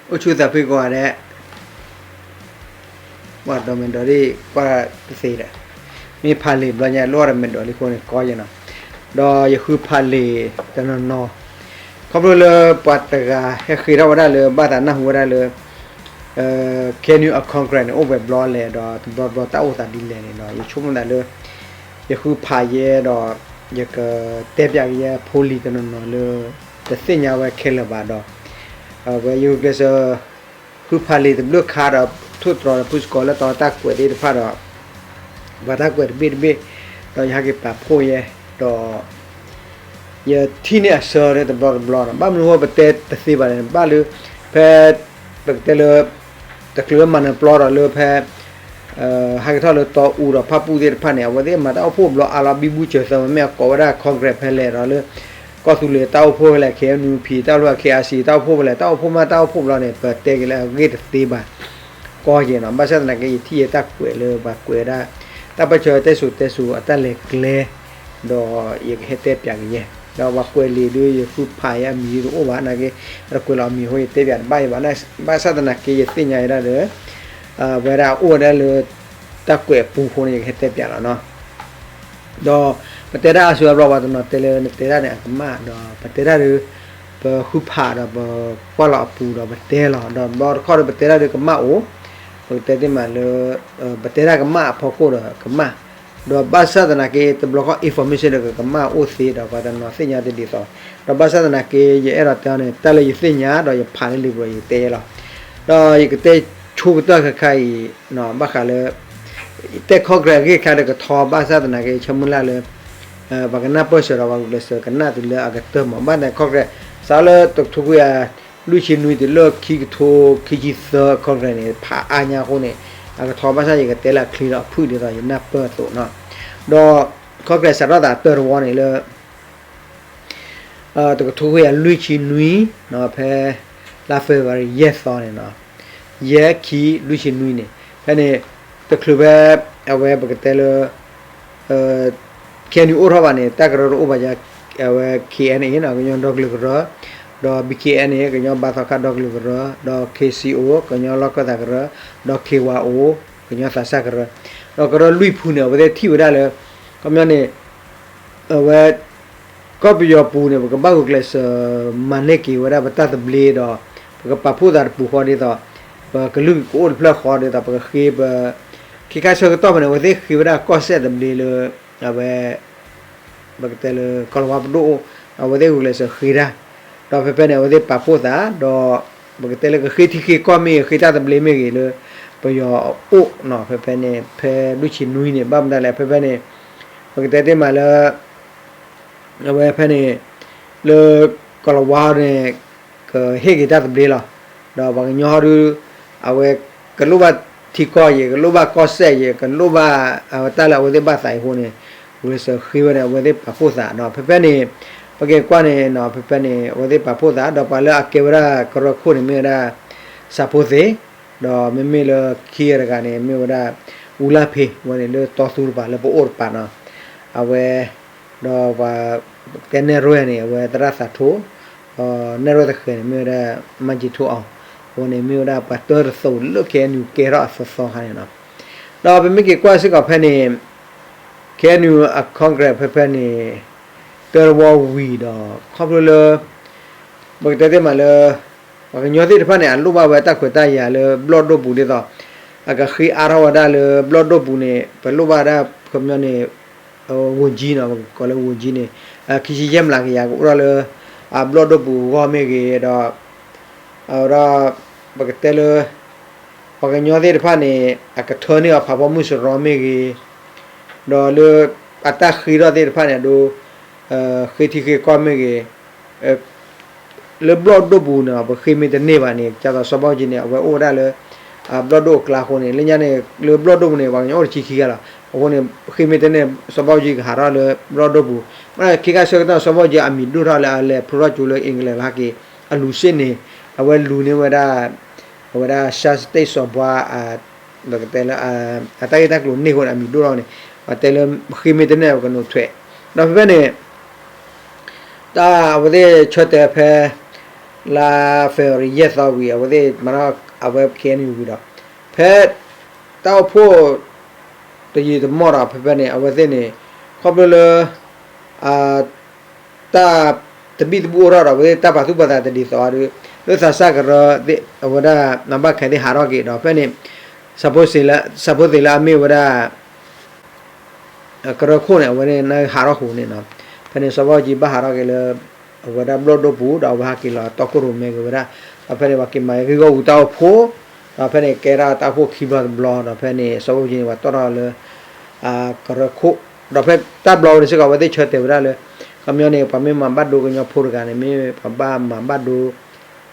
အိၣ်ဆူၣ်သးဖှံကိးဂၤဒဲး, ပှၤဒီးမဲာ်ဒီးဒ်ကွၢ်တသ့ဒီး, မ့ၢ်ဖးလံာ်ဘျီညါ လိၣ်အီၣ်ဒီးမဲာ်ဒီးလံအဃိန့ၣ် ကီယဲနီၤ, ဒီးယဃုဖးလံာ်တနီၤနီၤ, ခီဖျိလၢပှၤတဂၤဟဲဃ့ထီၣ်ဝဲဒၣ်လၢ ဘၣ်သးနၢ်ဟူဝဲဒၣ်လၢ KNU အ Congress န့ၣ် အိၣ်ပှဲၤဘျီလဲၣ် ဒီးတဘျီတဘျီတၢ်အိၣ်သးဒ်လဲၣ်န့ၣ်ဒီး ယဆိကမိၣ်သးလၢ ယဃုဖးယဲဒီး ယကတဲပၠးကယဲဖိလံၤတနီၤနီၤလၢ တသ့ၣ်ညါဝဲခဲလၢာ်ဘၣ်ဒီး အဝဲယဂုာ်ကျဲးစၢး ဃုဖးလံာ်တဘျုးခါဒီး ထိၣ်တြီၤဒီးဖုစကီၤလၢတီတၢ်ကွဲးသ့ၣ်တဖၣ်ဒီး ပှၤတၢ်ကွဲးတဘ့ၣ်တဘ့ၣ် ဒီးယဟဲက့ၤပာ်ဖှိၣ်ယဲ ဒီး ယထံၣ်န့ၢ်အဆၢလၢတဘျီတဘျီဒီး ဘၣ်မနုၤဃိပတဲတသ့ဘၣ်န့ၣ် ဘၣ်လၢ ဖဲ ပကတဲလၢ တချုးလၢမၤနၢၤပျီဒီးလၢဖဲ ဟဲက့ၤထီၣ်လၢတီအူဒီးဖၣ်ပူၣ်သ့ၣ်တဖၣ်န့ၣ် အဝဲသ့ၣ်မၤတၢ်အိၣ်ဖှိၣ်ဘျီအါလီၤ ဘံဘူစၢၤသၢ မ့မ့ၢ်အကိးဝဲဒၣ် Congress ဖဲလဲၣ်ဒီးလၢ ကီၢ်သူလ့ၤတၢ်အိၣ်ဖှိၣ်ဖဲလဲၣ် KNUP တၢ်အိၣ်ဖှိၣ် KRC တၢ်အိၣ်ဖှိၣ်ဖဲလဲၣ် တၢ်အိၣ်ဖှိၣ်မ့ၢ်တၢ်အိၣ်ဖှိၣ်ဘျီန့ၣ် ပတဲက့ၤလၢအဂ့ၢ်တသ့ဘၣ် ကီယဲနီၤ ဘၣ်ဆၣ်သနာ်က့ ယထံၣ်ယဲတၢ်ကွဲးလၢပှၤကွဲးဝဲဒၣ် တၢ်ပၢၢ်ဆၢတဲစိၤတဲစိၤအတၢ်လဲၤကျဲ ဒီးယကဟဲတဲပၠးကယဲ ဒီးပှၤကွဲးလံာ်ဒုး ယဃုဖးယဲအမံၤတအိၣ်ဘၣ်နာ်က့ တကွဲးလီၤအမံၤအဃိ ယတဲပၠးတဘၣ်အံၤဘၣ် ဘၣ်ဆၣ်သနာ်က့ ယသ့ၣ်ညါဝဲဒၣ်ဒီး ဝဲဒၣ်အိၣ်ဝဲဒၣ်လၢ တၢ်ကွဲးအပူၤအဃိန့ၣ် ယကဟဲတဲပၠးလီၤနီၤ ဒီးပတဲတၢ်အါစုအါဘျီ ပှၤတနီၤတဲလၢနတဲတၢ်န့ၣ် အကမၣ် ဒီးပတဲတၢ်ဒီး ပဃုဖးဒီးပကွၢ်လီၤအပူၤဒီးပတဲလီၤ ဒီးဘျီတခီဒီးပတဲတၢ်ဒီးကမၣ်အိၣ် ပကတဲသ့မးလၢ ပတဲတၢ်ကမၣ်အဖီခိၣ်ဒီးကမၣ် ဒီးဘၣ်ဆၣ်သနာ်က့ တဘျီဃီ information ဒီးကကမၣ်အိၣ်သ့ဒီး ပှၤတနီၤသ့ၣ်ညါတဒ်သိး ဒီးဘၣ်ဆၣ်သနာ်က့ ယအဲၣ်ဒိးတဲအီၤန့ၣ် တၢ်လၢယသ့ၣ်ညါဒီးယဖးလၢလံာ်ပူၤဒီးယတဲယဲလီၤ ဒီးယကတဲဆိကတၢၢ်ခဲခါအံၤ ဘၣ်ဃးလၢ တဲ Congress အဂ့ၢ်ခါဒီးကထီ ဘၣ်ဆၣ်သနာ်က့ ယဆၢမုၢ်လၢ်လၢ ပှၤကနၢ်ပၢၢ်စၢၤဒီးပှၤဂုာ်ကျဲးစၢးကနၣ်တုၤလၢအကတၢၢ်မး ဘၣ်သး Congress စးလၢတကထိခွံကယၤ လွံၢ်ဆံနွံတုၤလၢခံကထိခံဆံသၢ Congress န့ၣ် ဖးအါညါအဃိန့ၣ် အကထီဘၣ်ဆၣ်ယကတဲလၢအချ့ဒီးအဖုၣ်ဒ်သိးယနၢ်ပၢၢ်အသိးနီၤ ဒီး Congress စးထီၣ်သးတၢၢ်တဝီန့ၣ်လၢ တကထိခွံကယၤလွံၢ်ဆံနွံ ဖဲ လါ February ယဲၢ်သီန့ၣ်နီၤ ယဲၢ်ခံလွံၢ်ဆံနွံန့ၣ် ဖဲန့ၣ် တချုးဖဲ အဝဲပကတဲလၢ KNU အိၣ်ထီၣ်ဘၣ်န့ၣ် တၢ်ကရၢတအိၣ်ဘၣ်ယါ အဝဲ KNA နီၤ ကညီဒီကလုာ်ကရၢ ဒီး BKNA ကညီဘါသီခါဒီကလုာ်ကရၢ ဒီး KCO ကညီလီၢ်ခၢၣ်သးကရၢ ဒီး KYO ကညီသးစၢ်ကရၢ ဒီးကရၢလွံၢ်ဖုန့ၣ် အဝဲသ့ၣ်ထံၣ်ဝဲဒၣ်လၢ ခီပညီန့ၣ် အဝဲ ကီၢ်ပယီၤပူၤန့ၣ် ပကဘၣ်ဂုာ်ကျဲးစၢးမၤန့ၢ်က့ၤဝဲဒၣ်ပတၢ်သဘျ့ဒီး ပကပာ်ဖှိၣ်သးတပူၤဃီဒ်သိး ပကလုၢ်ကအိၣ်တဖျၢၣ်ဃီဒ်သိး ပကဃ့ပ ခ့ခါဆၢကတီၢ်ဖဲန့ၣ် အဝဲသ့ၣ်ဃ့ဝဲဒၣ်ကီၢ်စဲၣ်သဘျ့လၢ အဝဲ ပကတဲလၢ ကီၢ်လၤဝါပဒိၣ်အိၣ် အဝဲသ့ၣ်ဂုာ်ကျဲးစၢးဃ့တၢ် ဒီးဖဲဖဲန့ၣ် အဝဲသ့ၣ်ပာ်ဖှိၣ်သး ဒီး ပကတဲလၢကဃ့ထံဃ့ကီၢ်မ့ၢ်ဂ့ၤ ဃ့တၢ်သဘျ့မ့ၢ်ဂ့ၤလၢ ပယီၤအအိၣ်နီၤ ဖဲဖဲန့ၣ် ဖဲလွံၢ်ဆံနွံန့ၣ် ဘၣ်မတၤလဲၣ် ဖဲဖဲန့ၣ် ပကတဲသ့မးလၢ အဝဲဖဲန့ၣ် လၢကီၢ်လၤဝါန့ၣ် ကဟ့ၣ်က့ၤတၢ်သဘျ့လီၤ. ဒီးပှၤကညီဟီဒုး အဝဲကလိၣ်ဘၣ်ထံကီၢ်ယဲၢ် ကလိၣ်ဘၣ်ကီၢ်စဲၣ်ယဲၢ် ကလိၣ်ဘၣ်အဝဲတၢ်လၢအဝဲသ့ၣ်ဘၣ်သးအံၤအဃိန့ၣ် ဂုာ်ကျဲးစၢးဃ့ဝဲန့ၣ် အဝဲသ့ၣ်ပာ်ဖှိၣ်သးဒီး ဖဲဖဲန့ၣ် ပက့ၤကွၢ်န့ၣ်နီၤ ဖဲဖဲန့ၣ် အဝဲသ့ၣ်ပာ်ဖှိၣ်သး ဒီးပှၤလၢအကဲဝဲဒၣ်ကရၢခိၣ်န့ၣ် မ့ၢ်ဝဲဒၣ် စးဖိသ့ၣ် ဒီးမ့မ့ၢ်လၢခံဂၤတဂၤန့ၣ် မ့ၢ်ဝဲဒၣ် အူလၢ်ဖ့ ဝဲန့ၣ်လၢတီသူတပၤ လၢပအိၣ်တပၤနီၤ အဝဲ ဒီးပှၤ ကဲနဲၣ်ရွဲၣ်န့ၣ် အဝဲသရၣ်သးထိ ဒီးနဲၣ်ရွဲၣ်သဃဲၤန့ၣ် မ့ၢ်ဝဲဒၣ် မၤကၠံၤထိအီၤ အဝဲန့ၣ်မ့ၢ်ဝဲဒၣ်ပှၤတၢတသိးလၢ KNU ကဲထီၣ်အသီသီခါန့ၣ်နီၤ ဒီးပမ့ၢ်က့ၤကွၢ်စ့ၢ်ကီးဖဲန့ၣ် KNU အ Congress ဖဲဖဲန့ၣ် တၢတဝီဝံၤဒီး ခီဖျိလၢ ပကတဲသ့မးလၢ ပှၤကညီသ့ၣ်တဖၣ်န့ၣ် အလိၣ်ဘၣ်ဝဲတၢ်ခွဲးတၢ်ယာ်လၢဘျီၣ်ဒိၣ်ပူၤဒ်သိး အကဃ့အါထီၣ်ဝဲဒၣ်လၢဘျီၣ်ဒိၣ်ပူၤန့ၣ် ပလိၣ်ဘၣ်ဒၣ်ခီပညီန့ၣ် ဝန်ကြီး နီၤ ပကကိးလၢ ဝန်ကြီး န့ၣ် ခံဆံယဲၢ်မျးကယၤကအိၣ်ထီၣ်လၢ အဘျီၣ်ဒိၣ်ပူၤအဂီၢ်မ့ၢ်ဂ့ၤ ဒီး အဝဲဒၣ် ပကတဲလၢ ပှၤကညီသ့ၣ်တဖၣ်န့ၣ် အကထၢန့ၢ်အီၤဖးဖီမုၢ်စရီမ့ၢ်ဂ့ၤ, ဒီးလၢအတၢ်ဃ့ထီၣ်သ့ၣ်တဖၣ်န့ၣ် အဒိ ဃ့ထံဃ့ကီၢ်မ့ၢ်ဂ့ၤ, လၢဘျီၣ်ဒိၣ်ပူၤန့ၣ် ပဃ့မ့ၢ်တန့ၢ်ဘၣ်န့ၣ် ဒ်သိးစီၤဘၣ်အူကၠံန့ၣ် အဝဲအိၣ်ဝဲဒၣ်လၢ ဘျီၣ်ဒိၣ်အကျါအဃိန့ၣ် လၢညါန့ၣ် လၢဘျီၣ်ဒိၣ်ပူၤန့ၣ် ပှၤကညီအိၣ်တဆံခံဂၤလီၤ. အဃိန့ၣ် ဃ့မ့ၢ်တန့ၢ် စီၤဘၣ်အူကၠံကဟးထီၣ်လၢဘျီၣ်ဒိၣ်ပူၤ, မ့ၢ်ခံခါဆၢကတီၢ် စီၤဘၣ်အူကၠံအမံၤဒိၣ်ထီၣ်လၢအလဲၤဖျိထီၣ်ကၠိလၢ England လၢဟဲက့ၤ အလူၤစ့ၣ်န့ၣ် အဝဲလူၤန့ၢ်ဝဲဒၣ် အဝဲဒၣ် Shan State စီၤဘှါ ပကတဲလၢ အတၢ်ဂ့ၢ်တၢ်ကျိၤန့ၢ်အဃိန့ၣ် အမံၤဒိၣ်ထီၣ်န့ၣ် ပတဲလၢဃ့မ့ၢ်တန့ၢ် ပကနိးထွဲး, ဒီးဖဲဖဲန့ၣ် တၢ်အဝဲသ့ၣ်ဆၢတဲာ်ဖဲ လါ February ယဲၢ်သီဝံၤ အဝဲသ့ၣ်မၤထီၣ်အဝဲ K N U ဝံၤဒီး ဖဲ တၢ်အိၣ်ဖှိၣ် တယံာ်တမီၢ်ဒီး ဖဲဖဲန့ၣ် အဝဲသ့ၣ်န့ၣ် ခီဖျိလၢ တၢ်တဘံၣ်တဘူၣ်အိၣ်ထီၣ်ဒီး အဝဲသ့ၣ်တၢ်ပာ်သူၣ်ပာ်သးတဒ်သိးဒီး လၢသးစၢ်ကရၢ အဝဲဒၣ် နဘၣ်ခဲသ့ၣ်ဟးထီၣ်က့ၤဒီး ဖဲန့ၣ် စၢဖှိၣ်သ့းလၢအမ့ၢ်ဝဲဒၣ် ကရၢခိၣ်န့ၣ် အဝဲန့ၣ်နဟးထီၣ်ဃုာ်န့ၣ်နီၤ, ဖဲန့ၣ်စီၤဘၣ်အူကၠံဘၣ်ဟးထီၣ်က့ၤလၢ အဝဲဒၣ်ဘျီၣ်ဒိၣ်ပူၤ ဒီးအဝဲဟးက့ၤလီၤတီခိၣ်ရိၣ်မဲက့ၤဝဲဒၣ်, ဒီးဖဲန့ၣ် ပှၤက့ၤမၤဂ့ၢ်ဂီၢ်ဝံၤတၢ်အိၣ်ဖှိၣ်, ဒီးဖဲန့ၣ်ကဲထီၣ်တၢ်အိၣ်ဖှိၣ်ခံဘျီတဘျီ ဒီးဖဲန့ၣ် စီၤဘၣ်အူကၠံန့ၣ် ပှၤတီၣ်ထီၣ်လၢ ကရၢခိၣ်, ဒီးဖဲတၢ်ဘျီဝဲန့ၣ်စ့ၢ်ကီး အဝဲသ့ၣ်ဆၢတဲာ်ဝဲဒၣ်လၢ ခီပညီန့ၣ် ပှၤမ့ၢ်မၤဘၣ်ဒိကညီဖိတဂၤန့ၣ် မ့ၢ်ပှၤဘၣ်မၤဘၣ်ဒိ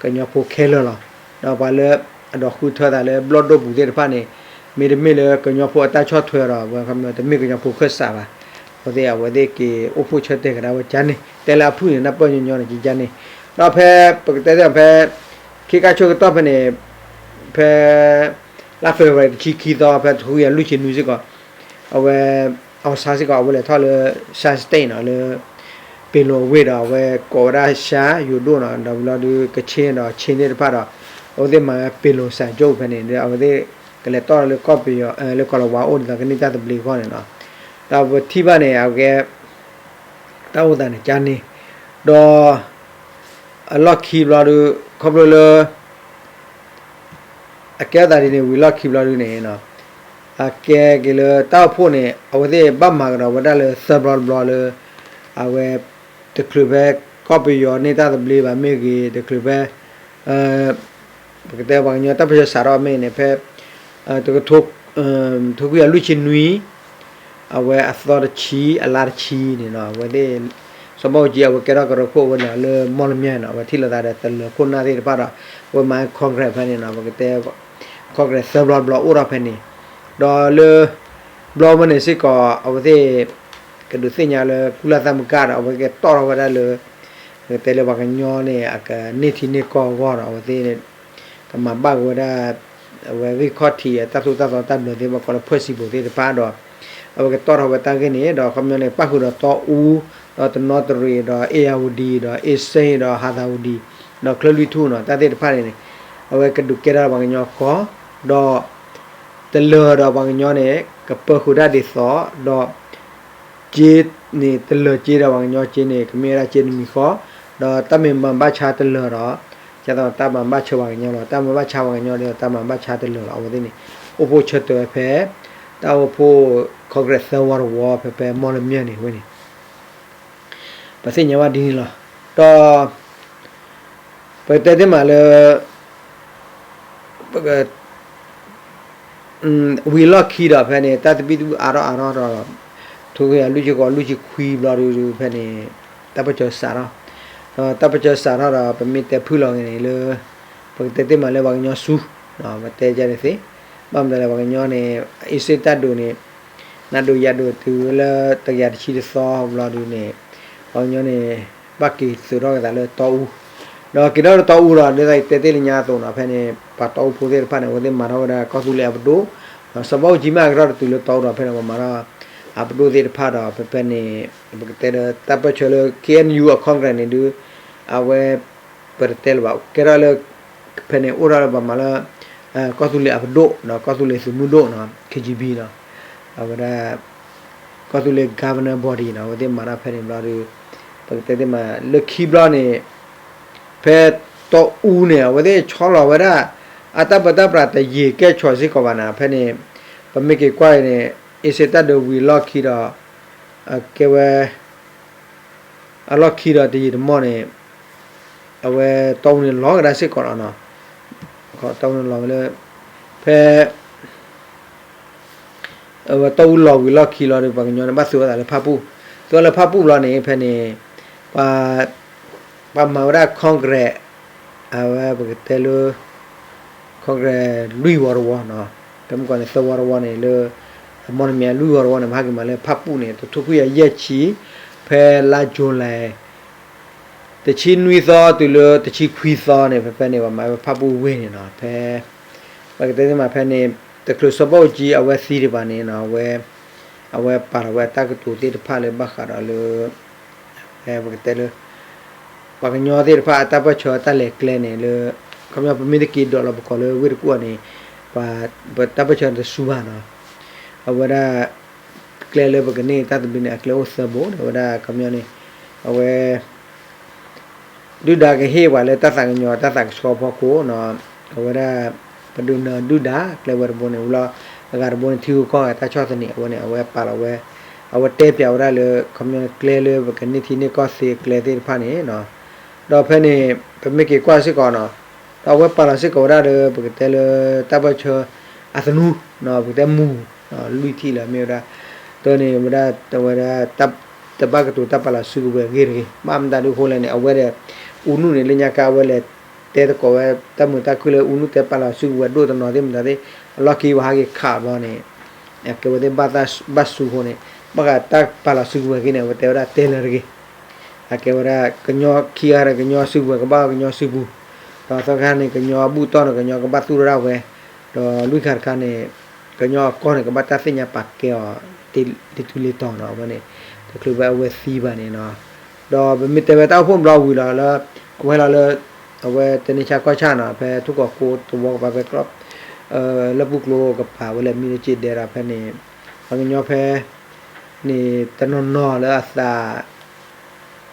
ကညီဖိခဲလၢာ်လီၤ. ဒီးပှၤလၢအဒိးဃုထၢသးလၢဘျီၣ်ဒိၣ်ပူၤသ့ၣ်တဖၣ်န့ၣ် မ့တမ့ၢ်လၢကညီဖိအတၢ်ဆီၣ်ထွဲဒီး အဝဲတမ့ၢ်ကညီဖိခၢၣ်စးဘၣ်, အဝဲသ့ၣ် အဝဲသ့ၣ်က့ၤအိၣ်ဖှိၣ်ဆၢတဲာ်ကဒါဝဲကန့ၣ် တဲလၢအဖုၣ်န့ၣ် နၢ်ပၢၢ်ညီညီန့ၣ် ကန့ၣ်, ဒီးဖဲပကတဲသ့ၣ်ဖဲ ခ့ကၢ်ဆိကတီၢ်ဖဲန့ၣ် ဖဲ လါ February တဆံခံသီ ဖဲတဆံယဲၢ်လွံၢ်ဆံနွံစ့ၢ်ကီး အဝဲ အီၣ်ဆါစ့ၢ်ကီး အဝဲလဲၤထီၣ်လၢ Shan State နီၤ လၢ ပ့ၤလိာ်အဝ့ၢ်ဒီး အဝဲကိးဝဲဒၣ် ရှမ်း ယိၤဒိၣ်နီၤ ဒီးဝံၤလီၤဒုး ကခ့ၣ်ဒီး ခ့ၣ်သ့ၣ်တဖၣ်ဒီး အဝဲသ့ၣ်မၤဝဲ ပ့ၤလိာ်စၢ်ကၠိၣ် ဖဲန့ၣ်ဒီး အဝဲသ့ၣ်ကလဲၤတီၣ်လၢကီၢ်ပယီၤ လၢကီၢ်လၤဝါအိၣ်ဒ်သိးကန့ၢ်တၢ်သဘျ့အဂီၢ်န့ၣ်နီၤ, ဒီးပထံၣ်ဘၣ်န့ၣ် အဝဲ တၢ်အိၣ်သးန့ၣ်ကန့ၣ်, ဒီး အလီၢ်ခံဘျီဒုး ခီဖျိလၢ အကဲထီၣ်သးဒ်န့ၣ် ဝံၤလီၢ်ခံဘျီဒုးန့ၣ် အကဲက့ၤလၢတၢ်အိၣ်ဖှိၣ်န့ၣ် အဝဲသ့ၣ်ဘၣ်မၤကဒီးဝဲဒၣ်လၢသၢဘျီတဘျီလၢ အဝဲ တချုးဖဲကီၢ်ပယီၤန့ၢ်တၢ်သဘျ့ဘၣ်မ့ၢ်ဂ့ၤ တချုးဖဲ ပကတဲပှၤကညီတၢ်ပၢဆှၢစးထီၣ်မ့ၢ်န့ၣ် ဖဲ တကထိ ထိခွံကယၤလွံၢ်ဆံနွံ အဝဲအသီတဆံ အလါတဆံန့ၣ်နီၤ အဝဲသ့ၣ် စီၤဘၣ်အူကၠံ အဝဲကဲထီၣ်ကရၢခိၣ်ဝဲန့ၣ်လီၤ လၢမီၣ်လမၠဲၣ်နီၤ အဝဲထံၣ်လိာ်သးဒီးတလၢၤခိၣ်နၢ်သ့ၣ်တဖၣ်ဒီး အဝဲမၤ Congress ဖဲန့ၣ်နီၤ ပကတဲ Congress သၢဘျီတဘျီအိၣ်ထီၣ်ဖဲန့ၣ် ဒီးလၢ ဘျီဝဲန့ၣ်စ့ၢ်ကီး အဝဲသ့ၣ် ကဒုးသ့ၣ်ညါလၢ ကုလသမဂ္ဂ ဒီး အဝဲကတီၣ်ထီၣ်ဝဲဒၣ်လၢ ပကတဲလၢပှၤကညီန့ၣ် အကန့ၢ်ထံန့ၢ်ကီၢ်အဂီၢ်ဒီး အဝဲသ့ၣ် ကမၤဘၣ်က့ၤဝဲဒၣ် အဝဲဂ့ၢ်ခီၣ်ထံး တၢ်သိၣ်တၢ်သီတၢ်ဘျၢသ့ၣ်တဖၣ် ကိးလၢ ဖွဲ့စည်းပုံ သ့ၣ်တဖၣ်ဒီး အဝဲကတီၣ်ထီၣ်ဝဲတၢ်ဂ့ၢ်န့ၣ် ဒီးခီပညီန့ၣ် ပၣ်ဃုာ်ဒီးတီအူ ဒီးတနီသရံၣ် ဒီး အ့ၣ်ယၣ်ဝတံၣ် ဒီး အ့စ့ၣ် ဒီး ဟးသးဝတံၣ် ဒီးချၢၣ်လွံၢ်ထူၣ်နီၤ တၢ်သ့ၣ်တဖၣ်န့ၣ်န့ၣ် အဝဲကဒုးကဲထီၣ်ပှၤကညီဃီ ဒီး တလၢၤဒီးပှၤကညီန့ၣ် ကပၢဃုာ်တၢ်ဒ်သိး ဒီး က့န့ၣ် တလၢၤက့ဒီးပှၤကညီက့န့ၣ် ကမ့ၢ်ဝဲဒၣ်က့တမံၤဃီ, ဒီးတၢ်မ့ၢ်မၤဘၣ်ဆါတလၢၤဒီး ကဲသိးတၢ်မၤဘၣ်ဆၢပှၤကညီလီၤ. တၢ်မၤဘၣ်ဆါပှၤကညီဒီး တၢ်မၤဘၣ်ဆါတလၢၤလီၤ. အဝဲသ့ၣ်န့ၣ် အိၣ်ဖှိၣ်ဆၢတဲာ်ဝဲဖဲ တၢ်အိၣ်ဖှိၣ် Congress သၢဝီတဝီ ဖဲဖဲမီၣ်လမၠဲၣ်န့ၣ်ဝဲန့ၣ် ပသ့ၣ်ညါဘၣ်ဒ်န့ၣ်လီၤ. ဒီး ပကတဲသ့မးလၢ ပက ဝံၤလီၢ်ခံဒီးဖဲန့ၣ် တၢ်သဘံၣ်သဘုၣ်အါထီၣ်အါထီၣ်ဒီး ထိခွံကယၤလွံၢ်ဆံဃိး လွံၢ်ဆံခွံဘျီဒုး ဖဲန့ၣ် တၢ်ပၢၢ်ဆၢစးထီၣ်, ဒီးတၢ်ပၢၢ်ဆၢစးထီၣ်ဒီး ပမ့ၢ်တဲဖုၣ်လီၤက့ၤန့ၣ်လၢ ပကတဲသ့မးလၢပှၤကညီဆူ ပတဲဒ်န့ၣ်သ့, ဘၣ်မနုၤလဲၣ် ပှၤကညီန့ၣ် အ့စ့ၣ်တၢ်ဒုးန့ၣ် နၤဒိးယၤဒိးတုၤဝဲလၢတကယၤတဆံတသီဘျီဒုးန့ၣ် ပှၤကညီန့ၣ် ဘၣ်က့ၤသုးထီၣ်က့ၤသးလၢတီအူ, ဒီးက့ၤထီၣ်လၢတီအူဒီး ဒ်သိးယတဲတ့ၢ်လၢညါအသိးနီၤ ဖဲန့ၣ် ပှၤတီအူဖိသ့ၣ်တဖၣ်န့ၣ် အဝဲသ့ၣ်မၤထီၣ်ဝဲဒၣ်ကီၢ်သူလ့ၤအပဒိၣ်, ဒီးစီၤဘၣ်အူကၠံမ့ၢ်အကထီၣ်တတုၤလၢတီအူဒီး ဖဲန့ၣ် ပှၤမၤထီၣ် အပဒိၣ်သ့ၣ်တဖၣ်ဒီး ဖဲဖဲန့ၣ် ပကတဲလၢတၢ်ပၢၢ်ဆၢလၢ K N U အ Congress န့ၣ်ဒုး အဝဲ ပတတဲလၢၤဘၣ် ကဲထီၣ်လၢ ဖဲန့ၣ် အိၣ်ထီၣ်လၢပှၤမၤလၢ ကီၢ်သူလ့ၤအပဒိၣ် ကီၢ်သူလ့ၤသုးမုၢ်ဒိၣ်နီၤ K G B နီၤ အဝဲဒၣ် ကီၢ်သူလ့ၤ governing body နီၤ အဝဲသ့ၣ်မၤတၢ်ဖဲန့ၣ်ဘျီဒီး ပကတဲသ့မး လၢခံဘျီန့ၣ် ဖဲတီအူန့ၣ် အဝဲသ့ၣ်ဆီလီၤဝဲဒၣ် အတၢ်ပၢတၢ်ပြးတယံာ်ကဲၣ်ဆိးစ့ၢ်ကီးဘၣ်နီၤ ဖဲန့ၣ် ပမ့ၢ်က့ၤကွၢ်အံၤန့ၣ် အ့စ့ၣ်တၢ်ဒုးဝံၤလီၢ်ခံဒီး ကဲဝဲ အလီၢ်ခံဒီးတယံာ်တမီၢ်န့ၣ် အဝဲတီအူန့ၣ်လီၤကဒါစ့ၢ်ကီးလီၤနီၤ, တီအူန့ၣ်လီၤဝဲလၢ ဖဲ အဝဲတီအူလီၤဝံၤလီၢ်ခံလီၤဒီး ပှၤကညီန့ၣ် ဘၣ်သုးဝဲသးလၢဖၣ်ပူၣ်, သုးဝဲလၢဖၣ်ပူၣ်ဘျီန့ၣ် ဖဲန့ၣ် ပှၤ ပှၤမၤဝဲဒၣ် Congress အဝဲပကတဲလၢ Congress လွံၢ်ဝီတဝီနီၤ, ဖဲမုၢ်ကီၢ်န့ၣ် သၢဝီတဝီန့ၣ်လၢ အမီၣ်နမံၤလွံၢ်ဝီတဝီန့ၣ် ပဟဲက့ၤမၤလၢဖၣ်ပူၣ်န့ၣ် တထိခွံကယၤယဲၢ်ဆံ ဖဲလါ July တဆံနွံသီတုၤလၢတဆံခွံသီန့ၣ် ဖဲဖဲန့ၣ် ပှၤမၤဝဲဖၣ်ပူၣ်ဝ့ၢ်န့ၣ်နီၤ, ဖဲ ပကတဲသ့မးဖဲန့ၣ် တချုးစီၤဘၣ်အူကၠံအဝဲသံဒံးဘၣ်န့ၣ်နီၤ အဝဲ အဝဲပာ်လီၤဝဲအတၢ်ကတိၤသ့ၣ်တဖၣ်လၢဘၣ်ဃးဒီးလၢ ဖဲပကတဲလၢ ပှၤကညီသ့ၣ်တဖၣ်အတၢ်ပၢၢ်ဆၢတၢ်လဲၤကျဲန့ၣ်လၢ ခီပညီပမ့ၢ်တက့ၤဒိးလီၤပကိးလၢဝ့ၢ်တကူၣ်အီၤန့ၣ် ပှၤ ပတၢ်ပၢၢ်ဆၢတစူဘၣ်နီၤ. အဝဲဒၣ် ကျဲလၢပကန့ၢ်တၢ်သဘျ့န့ၣ် အကျဲအိၣ်သၢဘိန့ၣ် အဝဲဒၣ်ခီပညီန့ၣ် အဝဲ ဒုၣ်ဒါကဟ့ၣ်ပှၤလၢတၢ်သးကညီၤတၢ်သးကဆှီဖီခိၣ်နီၤ, အဝဲဒၣ် ပဒိးနၢၤဒုၣ်ဒါကျဲဝဲတဘိန့ၣ် ဝံၤလီၤ အဂၤတဘိန့ၣ် ထံဂုၤကီၢ်ဂၤတၢ်ဆီၣ်သနံးအဝဲန့ၣ် အဝဲပာ်လီၤဝဲ အဝဲတဲပၠးဝဲဒၣ်လၢ ခီပညီကျဲလၢပကန့ၢ်ထံန့ၢ်ကီၢ်သ့ကျဲသ့ၣ်တဖၣ်န့ၣ် ဒီးဖဲန့ၣ် ပမ့ၢ်က့ၤကွၢ်စ့ၢ်ကီးနီၤ, ဒီးအဝဲပာ်လီၤစ့ၢ်ကီးဝဲဒၣ်လၢ ပကတဲလၢတၢ်ပၢၢ်ဆၢအသနူ ပကတဲမူၤ လွံၢ်ထံၣ်လၢအမ့ၢ်ဝဲဒၣ် တၢ်န့ၣ်ဝဲဒၣ် တဝဲဒၣ် တဘၣ်ကတိၤတၢ်ပာ်လီၤစုကဝဲၤအဂ့ၢ်တဂ့ၤ ဘၣ်မတၤဒုအဃိလဲၣ်န့ၣ် အဝဲဒီး အူနုၣ်န့ၣ် လၢညါခါအဝဲလဲၤတဲသကိးဝဲ တၢ်မုာ်တၢ်ခုၣ်လၢအူနုၣ်တဲပာ်လီၤစုကဝဲၤဒိၣ်တနီၤသ့ၣ်မတၤသ့ၣ် အလီၢ်ခံပှၤဟးက့ၤခးအဘျီန့ၣ် အကဲဝဲသ့ၣ်ဘၣ်သးဘၣ်စူၤအဃိန့ၣ် ဘၣ်ဃးတၢ်ပာ်လီၤစုကဝဲၤအဂ့ၢ်န့ၣ် အဝဲတဲဝဲဒၣ်တဲလၢတဂ့ၤ အကဲဝဲဒၣ် ကညီခံဂၤဒီး ကညီစုကဝဲၤကဘၣ်ကညီစုပူၤ, ဒီးသၢခါန့ၣ် ကညီဘူၣ်တီၢ်န့ၣ် ကညီကဘၣ်သူၣ်ထီၣ်ဒၣ်ဝဲ, ဒီးလွံၢ်ခါတခါန့ၣ် ကညီအကီၢ်န့ၣ် ကဘၣ်တၢ်သ့ၣ်ညါပာ်ကဲအီၤ လံာ်ထူလံာ်တီၤနီၤ အဝဲန့ၣ် တချုးဖဲအဝဲသံဘၣ်န့ၣ်နီၤ, ဒီးပမ့ၢ်တဲဝဲတၢ်အိၣ်ဖှိၣ်ဘျီဝံၤလီၤလၢ အဝဲလီၤလၢ အဝဲတနံၤဆါကီၢ်ဆၣ်နီၤ ဖဲထူကီၢ်ခိတဝီကပၤဖဲကျီၢ် လၢပူၤကျိကပၤ ဝဲလဲၤမံလၢက့ဒဲဒီးဖဲန့ၣ် ပှၤကညီဖဲ န့ၣ် တနီၤနီၤလၢအ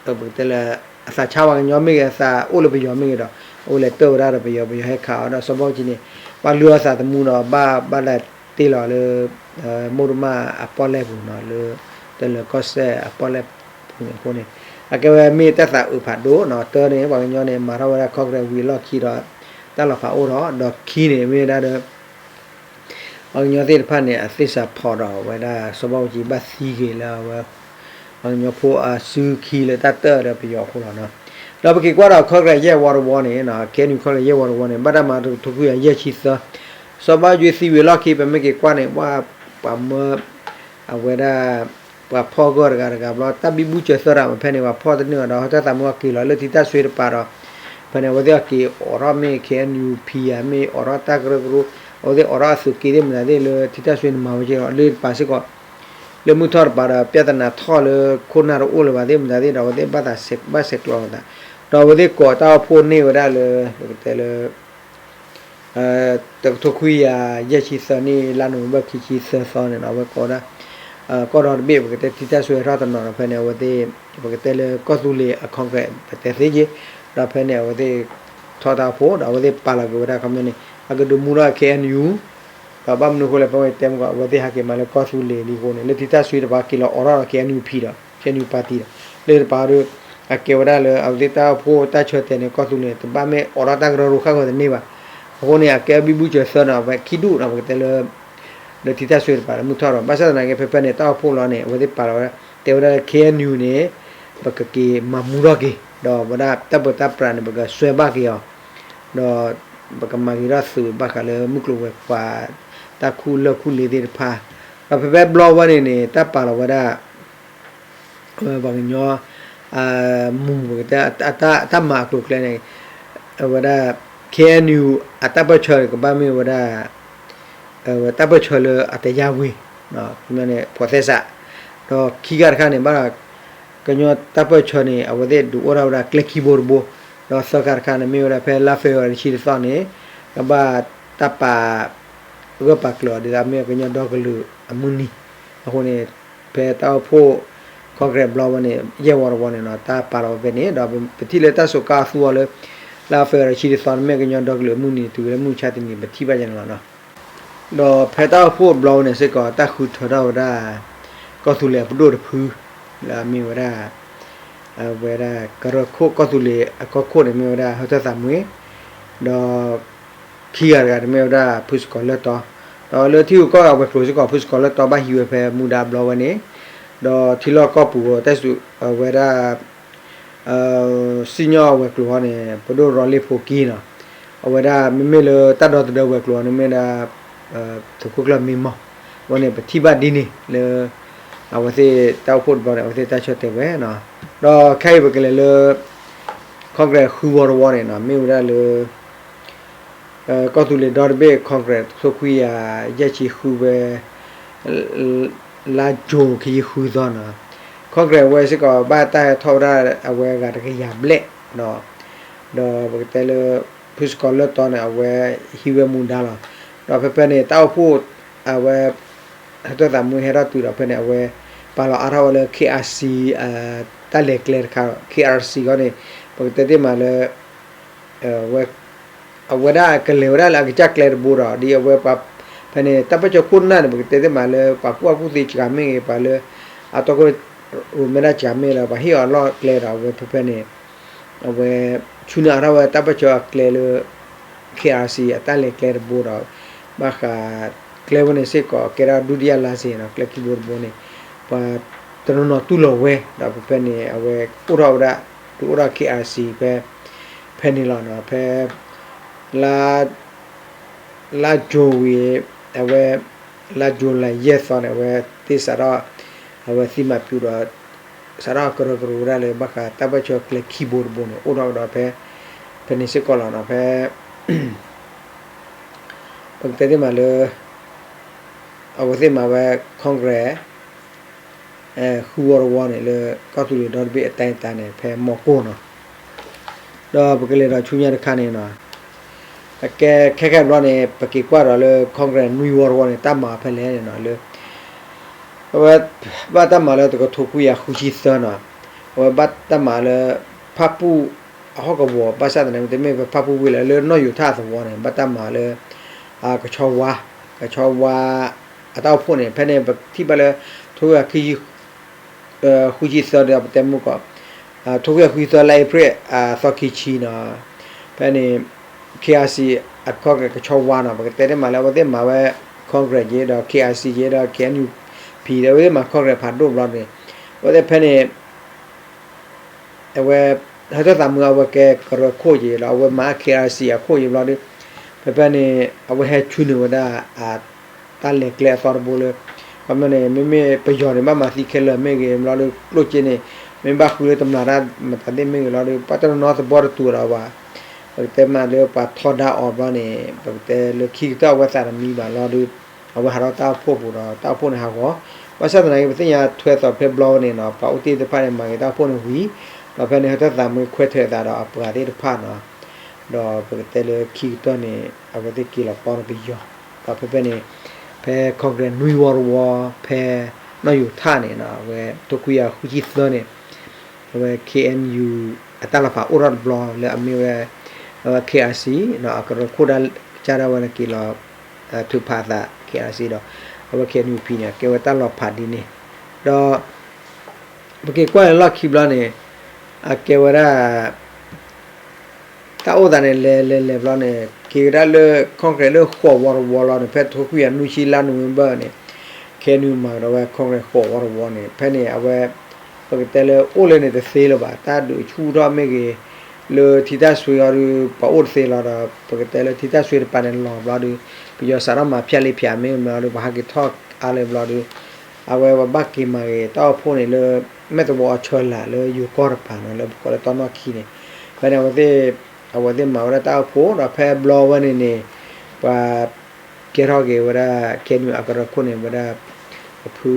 သး ပကတဲလၢ အသးဆါပှၤကညီမ့ၢ်ဂ့ၤ အသးအိၣ်လၢပယီၤမ့ၢ်ဂ့ၤဒီး အဝဲလဲၤတၢၢ်ဝဲဒၣ်ဒီးပယီၤ ပယီၤဟဲခးအီၤဒီး စီၤဘၣ်အူကၠံန့ၣ် ပှၤလုၢ်အီၣ်သးသမူဒီး ဘၣ်ဘၣ်ဒၣ်တ့ၢ်လီၤလၢ မိၢ်တမၣ်အပီၣ်လဲၣ်ပူၤနီၤ လၢ တလၢၤကီၢ်စဲၣ်အပီၣ်လဲၣ်ပူၤန့ၣ်အဃိန့ၣ် အကဲဝဲမ့ၢ်တၢ်သးအုးဖးဒိၣ်နီၤ တၢ်န့ၣ် ပှၤကညီန့ၣ် မၤထီၣ်ဝဲဒၣ် Congress ဝံၤအလီၢ်ခံဒီး တၢ်လီၤဖးအိၣ်ဒီး ဒီးခံန့ၣ် မ့ၢ်ဝဲဒၣ်ဒီး ပှၤကညီသ့ၣ်တဖၣ်န့ၣ် အသ့ၣ်စးဖီၣ်ဒီးဝဲဒၣ် စီၤဘၣ်အူကၠံဘၣ်သံဂ့ၤလၢအဝဲ ပှၤကညီဖိအစုခံလၢတၢ်တၢၢ်ဒီးပယီၤအဃိလီၤနီၤ. ဒီးပက့ၤကွၢ်ဒီး Congress ယဲၢ်ဝီတဝီန့ၣ် KNU Congress ယဲၢ်ဝီတဝီန့ၣ် ဘၣ်တၢ်မၤတကထိခွံကယၤယဲၢ်ဆံသၢ စီၤဘၣ်အူကၠံသံဝံၤအလီၢ်ခံ ပမ့ၢ်က့ၤကွၢ်န့ၣ် ပှၤ ပှၤမၢ အဝဲဒၣ် ပှၤဖီၣ်ဂၢၢ်တဂၤတဂၤဘျီ တၢ်ဘံဘူစၢၤသၢတၢ်မ့ၢ်ဖဲန့ၣ် ပှၤဖီၣ်တန့ၢ်ဘၣ်ဒီး ဟီၣ်တၢ်သးမုၢ်အက့ၤလီၤလၢထံတၢ်ဆွ့တပၤဒီး ဖဲန့ၣ် အဝဲသ့ၣ်အက့ၤအိးထီၣ်မ့ၢ် KNUP ဧါ မ့ၢ်အိးထီၣ်တၢ်ကရၢကရိ အဝဲသ့ၣ်အိးထီၣ်အသုးက့သ့ၣ်မတၤသ့ၣ်လၢထံတၢ်ဆွ့န့ၣ်မၤဝဲက့ၤလီၤ လၢတပၤစ့ၢ်ကီး လၢမုၢ်ထီၣ်တပၤဒီး ပြဿနာထီၣ်လၢခိၣ်နၢ်တအိၣ်လၢၤဘၣ်သ့ၣ်မတၤသ့ၣ်ဒီး အဝဲသ့ၣ်ဘၣ်သးစဲးကျိးအသး ဒီးအဝဲသ့ၣ်ကိးတၢ်အိၣ်ဖှိၣ်န့ၢ်ဝဲဒၣ်လၢ ပကတဲလၢ တကထိခွံကယၤယဲၢ်ဆံသၢနံၣ် လါနိၣ်ဝ့ဘၢၣ်ခံဆံသၢသီန့ၣ်နီၤ အဝဲကိးဝဲဒၣ် ကီၢ်ဒီတဘ့ၣ် ပကတဲထံတၢ်ဆွ့ဟဲထီၣ်တနီၤဒီး ဖဲန့ၣ် အဝဲသ့ၣ် ပကတဲလၢကီၢ်သူလ့ၤအ Congress ပတဲသ့က့ၤ ဒီးဖဲန့ၣ် အဝဲသ့ၣ်ထီၣ်တၢ်အိၣ်ဖှိၣ် ဒီးအဝဲသ့ၣ်ပာ်လီၤက့ၤဝဲဒၣ် ခီပညီန့ၣ် အကဒုးမူထီၣ် KNU ဒီးဘၣ်မနုၤအဃိလဲၣ် ဖဲဝဲတဲမ့ၢ်ကီး အဝဲသ့ၣ်ဟးက့ၤမၤလၢကီၢ်သူလ့ၤလံအဃိန့ၣ် လၢထံတၢ်ဆွ့တပၤက့ၤလီၤအိးထီၣ်ဒီး KNUP ဒီး KNU party ဒီး လၢတပၤဒီး အကဲဝဲဒၣ်လၢအဝဲသ့ၣ်တၢ်အိၣ်ဖှိၣ်တၢ်ဆၢတဲာ်န့ၣ် ကီၢ်သူလ့ၤန့ၣ် တဘၣ်မ့ၢ်အိးထီၣ်တၢ်ကရၢကရိဃၣ်ဃၢၤတန့ၢ်ဘၣ်. အဃိန့ၣ် အကဲဘံဘူစၢၤသၢနီၤ အဝဲခံဒူၣ်နီၤ ပကတဲလၢ လၢထံတၢ်ဆွ့တပၤလၢမုၢ်ထီၣ်ဒီး ဘၣ်ဆၣ်သနာ်က့ ဖဲဖဲန့ၣ် တၢ်အိၣ်ဖှိၣ်လီၤန့ၣ် အဝဲသ့ၣ်ပာ်လီၤဝဲဒၣ် တဲဝဲဒၣ်လၢ KNU န့ၣ် ပကက့ၤမၤမူထီၣ်က့ၤ ဒီးဝဲဒၣ်တၢ်ပၢတၢ်ပြးန့ၣ် ပကစွဲဘၣ်က့ၤအီၤ ဒီး ပကမၤဂ့ၤထီၣ်သုးဘၣ်ဃးလၢမုၢ်ကျိၤဝဲၤကွာ် တၢ်ခူၣ်လၢၢ်ခူၣ်လ့သ့ၣ်တဖၣ် ဒီးဖဲဖဲဘျီဝဲန့ၣ်န့ၣ် တၢ်ပာ်လီၤဝဲဒၣ် ပှၤကညီ မူၤ ပကတဲ အတၢ်မၤအကျိၤအကျဲန့ၣ် အဝဲဒၣ် KNU အတၢ်ပၢၢ်ဆၢကဘၣ်မ့ၢ်ဝဲဒၣ် တၢ်ပၢၢ်ဆၢလၢအတယၢ်ဝ့ၤ ဖိးသဲစး ဒီးခံခါတခါန့ၣ် ဘၣ်ဒီး ကညီတၢ်ပၢၢ်ဆၢန့ၣ် အဝဲသ့ၣ်ဒုးအိၣ်ထီၣ်ဝဲဒၣ်ကျဲခံဘိတဘိ ဒီးသၢခါတခါန့ၣ် မ့ၢ်ဝဲဒၣ်ဖဲလါ February တဆံတသီန့ၣ် ကဘၣ်တၢ်ပာ် ဂၢၢ်ပာ်ကျၢၤအီၤဒ်သိးမ့ၢ်ကညီဒီကလုာ်အမုၢ်နံၤ အဃိန့ၣ် ဖဲတၢ်အိၣ်ဖှိၣ် Congress ဘျီဝဲန့ၣ် ယဲၢ်ဝီတဝီန့ၣ်နီၤ တၢ်ပာ်လီၤဝဲဖဲန့ၣ် ဒီးပထံၣ်လၢတၢ်စူးကါအသူအီၤလၢ လါ February တဆံတသီန့ၣ် မ့ၢ်ကညီဒီကလုာ်အမုၢ်နံၤတုၤဝဲလၢမုၢ်ဆါတနံၤ ပထံၣ်ဘၣ်ယဲၢ်န့ၣ်လီၤနီၤ. ဒီးဖဲတၢ်အိၣ်ဖှိၣ်ဘျီဝဲန့ၣ်စ့ၢ်ကီး တၢ်ဃုထၢထီၣ်ဝဲဒၣ် ကီၢ်သူလ့ၤအပဒိၣ်တဖု လၢအမ့ၢ်ဝဲဒၣ် အဝဲဒၣ်ကရၢခိၣ်ကီၢ်သူလ့ၤအကီၢ်ခိၣ်န့ၣ်မ့ၢ်ဝဲဒၣ် ဟၢထၢၣ်သးမှ့ ဒီး ခံဂၤတဂၤန့ၣ်မ့ၢ်ဝဲဒၣ် ဖုစကီၤလၢၢ်တီ ဒီးလၢထံဂုၤကီၢ်ဂၤဝဲၤကျိၤစ့ၢ်ကီး ဖုစကီၤလၢၢ်တီဘၣ်ဟံးဝဲဖဲမူဒါဘျီဝဲန့ၣ် ဒီးထံလီၢ်ကီၢ်ပူၤတၢ်စူး အဝဲဒၣ် စံၣ်ညီၣ်ဝဲၤကျိၤအံၤန့ၣ် ပဒိၣ်ရီလ့ၣ်ဖိကံနီၤ အဝဲဒၣ်မ့မ့ၢ်လၢတၢ်ဒီသဒၢဝဲၤကျိၤအံၤန့ၣ်မ့ၢ်ဒၣ် သုးခိၣ်ကျၢၢ်မ့ၢ်မီၢ် အဝဲန့ၣ် ပထံၣ်ဘၣ်ဒ်န့ၣ်လၢ အဝဲသ့ၣ်တၢ်အိၣ်ဖှိၣ်တဘျီန့ၣ် အဝဲသ့ၣ်တၢ်ဆၢတဲာ်ဝဲနီၤ ဒီးခဲအံၤပကလဲၤလၢ Congress ဃုဝီတဝီန့ၣ်နီၤ မ့ၢ်ဝဲဒၣ်လၢ ကီၢ်သူလ့ၤဒီတဘ့ၣ် Congress တကထိခွံကယၤယဲၢ်ဆံဃုဝဲ လါကၠိခံဆံဃုသီနီၤ Congress ဝဲစ့ၢ်ကီး ဘၣ်တၢ်ဟဲထီၣ်ဝဲဒၣ်အဝဲအဂၤတကယၤဘျဲၣ် ဒီးပကတဲလၢ ဖုစကီၤလၢၢ်တီန့ၣ် အဝဲဟံးဝဲမူဒါလီၤ. ဒီးဖဲဖဲန့ၣ် တၢ်အိၣ်ဖှိၣ် အဝဲ ဟၢထၢၣ်သးမူဟဲထီၣ်တုၤဒီးဖဲန့ၣ် အဝဲ ပာ်လီၤအါထီၣ်ဝဲလၢ KRC တၢ်လဲၤကျဲတခါ KRC ခီန့ၣ် ပကတဲသ့မးလၢ အဝဲဒၣ်ကလဲၤဝဲဒၣ်လၢအကစၢ်ကျဲတဘိဒီး ဒ်အဝဲပှၤ ဖဲန့ၣ် တၢ်ပၢၢ်ဆၢခိၣ်နၢ်န့ၣ် ပကတဲသ့မးလၢ ပှၤကူၣ်ဘၣ်ကူၣ်သ့စှၤမ့ၢ်ဂ့ၤ ပှၤလၢ အတီခိၣ်ရိၣ်မဲဒၣ်စှၤမ့ၢ်လၢ ပှၤဟ့ၣ်အီၤအလီၢ်အကျဲဒီး အဝဲဖဲဖဲန့ၣ် အဝဲ ဆူနၢ်အါထီၣ်ဝဲတၢ်ပၢၢ်ဆၢအကျဲလၢ KRC အတၢ်လဲၤကျဲတဘိဒီး ဘၣ်ဃး ကျဲဝဲန့ၣ်စ့ၢ်ကီး ကဲဒၣ်ဒုတိယလမ်းစဉ်နီၤ ကျဲခံဘိတဘိန့ၣ် ပှၤတနီၤနီၤတူၢ်လိာ်ဝဲ ဒီးဖဲဖဲန့ၣ် အဝဲအိၣ်ထီၣ်ဝဲဒၣ် ဒုးအိၣ်ထီၣ် KRC ဖဲ ဖဲန့ၣ်လီၤနီၤ ဖဲ လါ လါ June ဝံၤ အဝဲ လါ June လါယဲၢ်သီန့ၣ် အဝဲသ့ၣ်စးထီၣ် အဝဲသံမၤပျူၤဒီး စးထီၣ်ကရၢကရိဝဲဒၣ်လၢ ဘၣ်ဃးတၢ်ပၢၢ်ဆၢကျဲခံဘိတဘိန့ၣ် အိၣ်ထီၣ်ကဒီးဖဲ ဖဲန့ၣ်စ့ၢ်ကီးလီၤနီၤ ဖဲ ပကတဲသ့မးလၢ အဝဲသ့ၣ်မၤဝဲ Congress ဃုဝီတဝီန့ၣ်လၢ ကီၢ်သူလ့ၤဒီတဘ့ၣ်အတၢ်အတၢ်န့ၣ် ဖဲမီကိၢ်နီၤ ဒီးပကလဲၤဒီးဆူညါတခါန့ၣ်နီၤ အကဲ ခဲခဲဘျီန့ၣ် ပက့ၤကွၢ်ဒီးလၢ Congress နွံဝီတဝီန့ၣ် တၢ်မၤဖဲလဲၣ်န့ၣ်နီၤ လၢ အဝဲ ဘၣ်တၢ်မၤလၢတကထိခွံကယၤဃုဆံသၢနီၤ အဝဲဘၣ်တၢ်မၤလၢ ဖၣ်ပူၣ်အဟီၣ်ကဝီၤ ဘၣ်ဆၣ်သနာ်က့ တမ့ၢ်ဖဲဖၣ်ပူၣ်ဝ့ၢ်လၢ လၢနီၣ်ယူၤထၣ်အသဝီန့ၣ် ဘၣ်တၢ်မၤလၢ ကဆီဝါ ကဆီဝါ အတၢ်အိၣ်ဖှိၣ်န့ၣ် ဖဲန့ၣ် ပထံၣ်ဘၣ်လၢ ထိခွံကယၤ ဃုဆံသၢဒီး ပတဲမုၢ်ကီး ထိခွံကယၤဃုဆံသၢ လါအ့ဖြ့ၣ် သီခံဆံနီၤ ဖဲန့ၣ် KRC အခီၣ်က ကဆီဝါနီၤ ပကတဲသ့မးလၢ အဝဲသ့ၣ်မၤဝဲ Congress က့ဒီး KRC က့ဒီး KNUP ဒီး အဝဲသ့ၣ်မၤ Congress ဖးဒိၣ်ဘျီန့ၣ် အဝဲသ့ၣ်ဖဲန့ၣ် အဝဲ ဟၢထၢၣ်သးမူအဝဲကဲကရၢခိၣ်က့ဒီး အဝဲမၤ KRC အခိၣ်က့ဘျီဒီး ဖဲဖဲန့ၣ် အဝဲဟဲဆူနုာ်ဝဲဒၣ် တၢ်လဲၤကျဲအသီတဘိလၢ ခီမီန့ၣ် မ့မ့ၢ်ပယီၤန့ၣ် ဘၣ်မၤသံခဲလၢာ်မ့ၢ်ဂ့ၤဘျီဒီး ကျိၣ်စ့န့ၣ် မ့ၢ်ဘၣ်ဃုလၢတမျးတၢ်မတၤသ့ၣ်မ့ၢ်ဂ့ၤလီၤဒီး ပှၤတနီၤနီၤသဘီတတူာ်ဒီးဘၣ် ပကတဲမးလၢပှၤထီဒါအီၤဘျီန့ၣ် ပကတဲလၢခံကတၢၢ်အဝဲသးတမံဘၣ်လီၤဒီး အဝဲဟးထီၣ်တၢ်အိၣ်ဖှိၣ်ပူၤဒီး တၢ်အိၣ်ဖှိၣ်န့ၣ်ဟးဂီၤ ဘၣ်ဆၣ်သနာ်က့ ပသ့ၣ်ညါထွဲသိးဖဲဘျီဝဲန့ၣ်နီၤ ပှၤအိၣ်တ့ၢ်တဖၣ်န့ၣ် မၤက့ၤတၢ်အိၣ်ဖှိၣ်န့ၣ်ဝံၤ ဒီးဖဲန့ၣ် ဟၢထၢၣ်သးမူခွဲးထွဲးသးဒီးအပှၤသ့ၣ်တဖၣ်နီၤ ဒီးပကတဲလၢခံကတၢၢ်န့ၣ် အဝဲသ့ၣ်က့ၤလီၤပီၢ်ဒီးပယီၤ ဒီးဖဲဖဲန့ၣ် ဖဲ Congress နွံဝီတဝီ ဖဲ နီၣ်ယူၤထၣ်န့ၣ်နီၤ အဝဲ ထိခွံကယၤဃုဆံသၢန့ၣ် အဝဲ KNU အတၢ်လီၤဖးအိၣ်ထီၣ်တဘျီလၢအမ့ၢ်ဝဲ အဝဲ KRC နီၤ အကရၢခိၣ်ဒၣ်ကၢ်ဒၣ်ဝဲန့ၣ် က့ၤလီၤ ထုးဖးအသး KRC ဒီး အဝဲ KNUP န့ၣ် အကဲဝဲတၢ်လီၤဖးဒ်န့ၣ် ဒီး ပက့ၤကွၢ်လၢလီၢ်ခံဘျီန့ၣ် အကဲဝဲဒၣ် တၢ်အိၣ်သးန့ၣ် လဲၤလဲၤလဲၤဘျီန့ၣ် က့ၤကဒါလၢ Congress လၢဃိးဝီတဝီလီၤန့ၣ် ဖဲထိခွံကယၤနွံဆံလါ November န့ၣ် KNU မၤကဒီးဝဲ Congress ဃိးဝီတဝီန့ၣ် ဖဲန့ၣ်အဝဲ ပကတဲလၢအိၣ်လၢန့ၣ်တသ့လၢၤဘၣ် တၢ်ဒုးဆူၣ်ထီၣ်မ့ၢ်ဂ့ၤ လၢထံတၢ်ဆွ့အီၤဒီး ပှၤအိၣ်တသ့လီၤဒီး ပကတဲလၢထံတၢ်ဆွ့တပၤန့ၣ်လီၤဘျီဒီး ပယီၤစးထီၣ်မၤဖၠၣ်လ့ဖၠၣ်မ့ၢ်မ့ၢ်ဒီး ပှၤဟးက့ၤထီၣ်အါလၢၤဘျီဒီး အဝဲပဘၣ်က့ၤမၤဂ့ၤ တၢ်အိၣ်ဖှိၣ်န့ၣ်လၢ မဲၢ်တဝီအီၤဆၢလာ်လၢယိၤကီၢ်တပၤနီၤ လၢပကိးလၢတီနီၢ်ခံန့ၣ် ဖဲန့ၣ်အဝဲသ့ၣ် အဝဲသ့ၣ်မၤဝဲဒၣ်တၢ်အိၣ်ဖှိၣ်ဒီးဖဲဘျီဝဲန့ၣ်န့ၣ် ပှၤ ကဲထီၣ်က့ၤဝဲဒၣ် KNU အကရၢခိၣ်န့ၣ် ဝဲဒၣ် ပဖု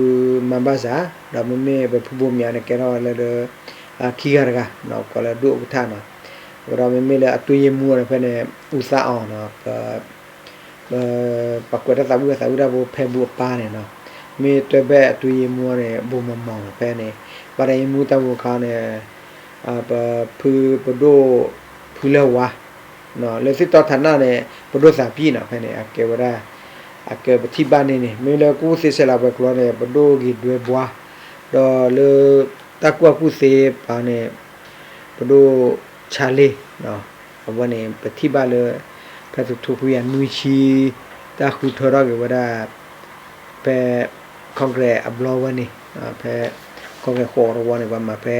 မါဘၣ်စၣ် ဒီးမ့မ့ၢ်ပဖုဘိမၠးန့ၣ် ကဲထီၣ်ဝဲလၢ ခံဂၤတဂၤ ကိးလၢဒုးအိၣ်ကထၣ်နီၤ ဝဲဒီးမ့မ့ၢ်လၢအတူၢ်ယ့ၢ်မူန့ၣ် ဖဲန့ၣ် အူသါအီၤနီၤ ပ ပှၤကွဲးတၢ်သးဝံၣ်အသးဝံၣ်တၢ်ဖိဖဲဘူးအပၢ်န့ၣ်နီၤ မ့ၢ်တွဲဘၣ်အတူၢ်ယ့ၢ်မူန့ၣ် ဘိၣ်မီၢ်မီၢ်နီၤ ဖဲန့ၣ် ဘၣ်တၢ်ယ့ၢ်မူတၢ်ဖိခါန့ၣ် ပဖုပဒိၣ်ဖုလၢဝါ လၢသ့ၣ်တီထးနၢ်န့ၣ် ပဒိၣ်သးပံၣ်နီၤ ဖဲန့ၣ် အကဲဝဲဒၣ် အကဲပထံၣ်ဘၣ်န့ၣ်န့ၣ် မ့ၢ်လၢကူၣ်သ့ဆဲးလၤပှဲၤကျိၤန့ၣ် ပဒိၣ်ဂ့ၤဒွဲဘှါ ဒီးလၢ တၢ်ကူၣ်ဘၣ်ကူၣ်သ့ပၤန့ၣ် ပဒိၣ်ဆါလ့ၣ် အဝဲန့ၣ် ပထံၣ်ဘၣ်လၢ ဖဲတကထိခွံကယၤနွံဆံ တၢ်ဃုထၢထီၣ်က့ၤဝဲဒၣ် ဖဲ Congress အဘျီဝဲန့ၣ် ဖဲ Congress ဃိးတဝီန့ၣ် ပှၤမၤဖဲ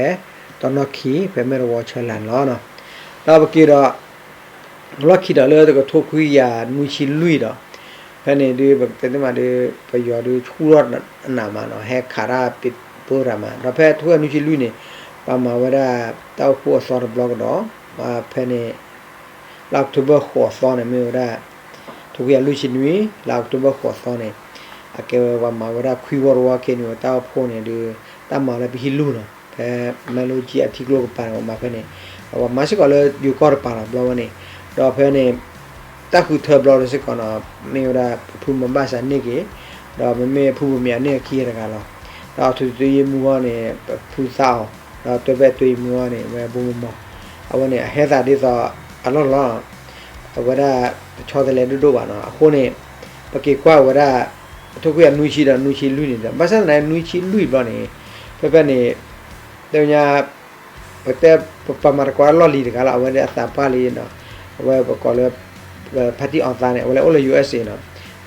တီနီၢ်ခံ ဖဲမဲၢ်တဝီဆၢလာ်န့ၣ်လီၤ. ဒီးပက့ၤဒီး လီၢ်ခံဒီးလၢတကထိခွံကယၤနွံဆံလွံၢ်ဒီး ဖဲန့ၣ်ဒုး ပကတဲသ့မးဒုး ပယီၤဒုးဆူၣ်ထီၣ်နးမးနီၤ ဟဲခးတၢ်ပၢတၢ်မး ဒီးဖဲတကထိခွံကယၤနွံဆံလွံၢ်န့ၣ် ပှၤမၤဝဲဒၣ်တၢ်အိၣ်ဖှိၣ်အသီတဘျီကဒီး ဖဲန့ၣ် လါ October ဃိးသီန့ၣ် မ့ၢ်ဝဲဒၣ် တကထိခွံကယၤလွံၢ်ဆံနွံ လါ October ဃိးသီန့ၣ် အကဲဝဲပှၤမၤဝဲဒၣ်ခွံဝီတဝီ KNU တၢ်အိၣ်ဖှိၣ်န့ၣ်ဒုး တၢ်မၤလၢပဟံၣ်လူၢ်နီၤ ဖဲမဲၢ်လိကၠံအထံကျိကပၤန့ၣ် ပှၤမၤဖဲန့ၣ် ပှၤမၤစ့ၢ်ကီးလၢယိၤကီၢ်တပၤလီၤ ဘျီဝဲန့ၣ်, ဒီးဖဲန့ၣ် တၢ်ဃုထၢဘျီဒီးစ့ၢ်ကီးနီၤ မ့ၢ်ဝဲဒၣ်ပဖုမီၤဘၣ်စၢ်န့ၢ်က့ၤ, ဒီးမ့မ့ၢ်ဖုဘိၣ်မၠးန့ၢ်အခံတဂၤလီၤ. ဒီးအထူးသုးယ့မူအီၤန့ၣ် ပဖုသးအီၤ, ဒီးတွဲဖဲအသုးယ့မူအီၤန့ၣ် ဝဲဘိမီၤ, အဝဲန့ၣ် အဟဲသးဒ်သိးအလီၢ်လီၤ အဝဲဒၣ်တဆီတလဲဒိၣ်ဒိၣ်ဘၣ်နီၤ. အဃိန့ၣ် ပက့ၤကွၢ်ဝဲဒၣ် ထိခွံကယၤနွံဆံဒီးနွံဆံလွံၢ်န့ၣ်ဒီး ဘၣ်ဆၣ်သနာ်က့နွံဆံလွံၢ်ဘျီန့ၣ် ဖဲဖဲန့ၣ် တညါ ပတဲ ပပာ်မၤသကိးအလီၢ်လံၤတဂၤလီၤ အဝဲဒၣ်အသးပှၢ်လံနီၤ, အဝဲပကိးလၢ ဖါတံၢ်အီသါန့ၣ် အဝဲလဲၤအိၣ်လၢ ယူၢ်အ့ၣ်စ့ၣ် နီၤ,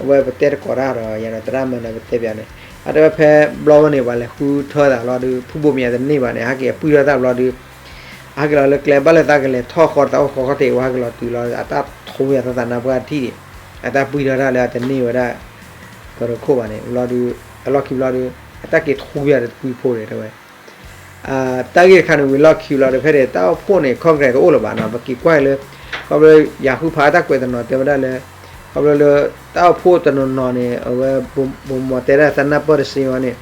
အဝဲပတဲသကိးတၢ်ဒီး ယၤဒီးသရၣ်မၤနၢၤပတဲပၠးန့ၣ် အတဝဲဖဲဘျီဝဲန့ၣ် ပှၤလဲၤဃုထၢသးလီၤဒုး ဖုဘိၣ်မၠးတန့ၢ်ဘၣ်န့ၣ် ဟဲက့ၤအပုၢ်ထီၣ်တၢ်ဘျီဒုး အဟဲက့ၤလီၤလၢကျဲ ဘၣ်လၢသးကလဲၤထီၣ်ဃီတသးအိၣ်ဃီခီထံး အဝဲဟဲက့ၤလီၤတုၤလီၤ အတၢ်ထိဝဲယၤသးသးနါပှၢ်ထံၣ်ဒံး အတၢ်ပုၢ်ထီၣ်တၢ်လၢအတန့ၢ်ဝဲဒၣ် ကရၢခိၣ်ဘၣ်န့ၣ် ဘျီဒုး အလီၢ်ခံဘျီဒုး အတၢ်က့ၤထိဝဲယၤတကွံဖိန့ၣ် တဲဝဲ တၢ်ဂ့ၢ်တခါန့ၣ် ဝံၤလီၢ်ခံဘျီဒီး ဖဲန့ၣ် တၢ်အိၣ်ဖှိၣ်န့ၣ် Congress တအိၣ်လၢၤဘၣ်နီၤ, ပက့ၤကွၢ်လၢ ခီဖျိ ယၤဃုဖးအတၢ်ကွဲးတနီၤတဲဝဲဒၣ်လၢ ခီဖျိလၢ တၢ်အိၣ်ဖှိၣ်တနီၤနီၤန့ၣ် အဝဲ ဘိမီၤတဲဒၣ်သးနၢ်ပၢၢ်တစ့ဝဲန့ၣ်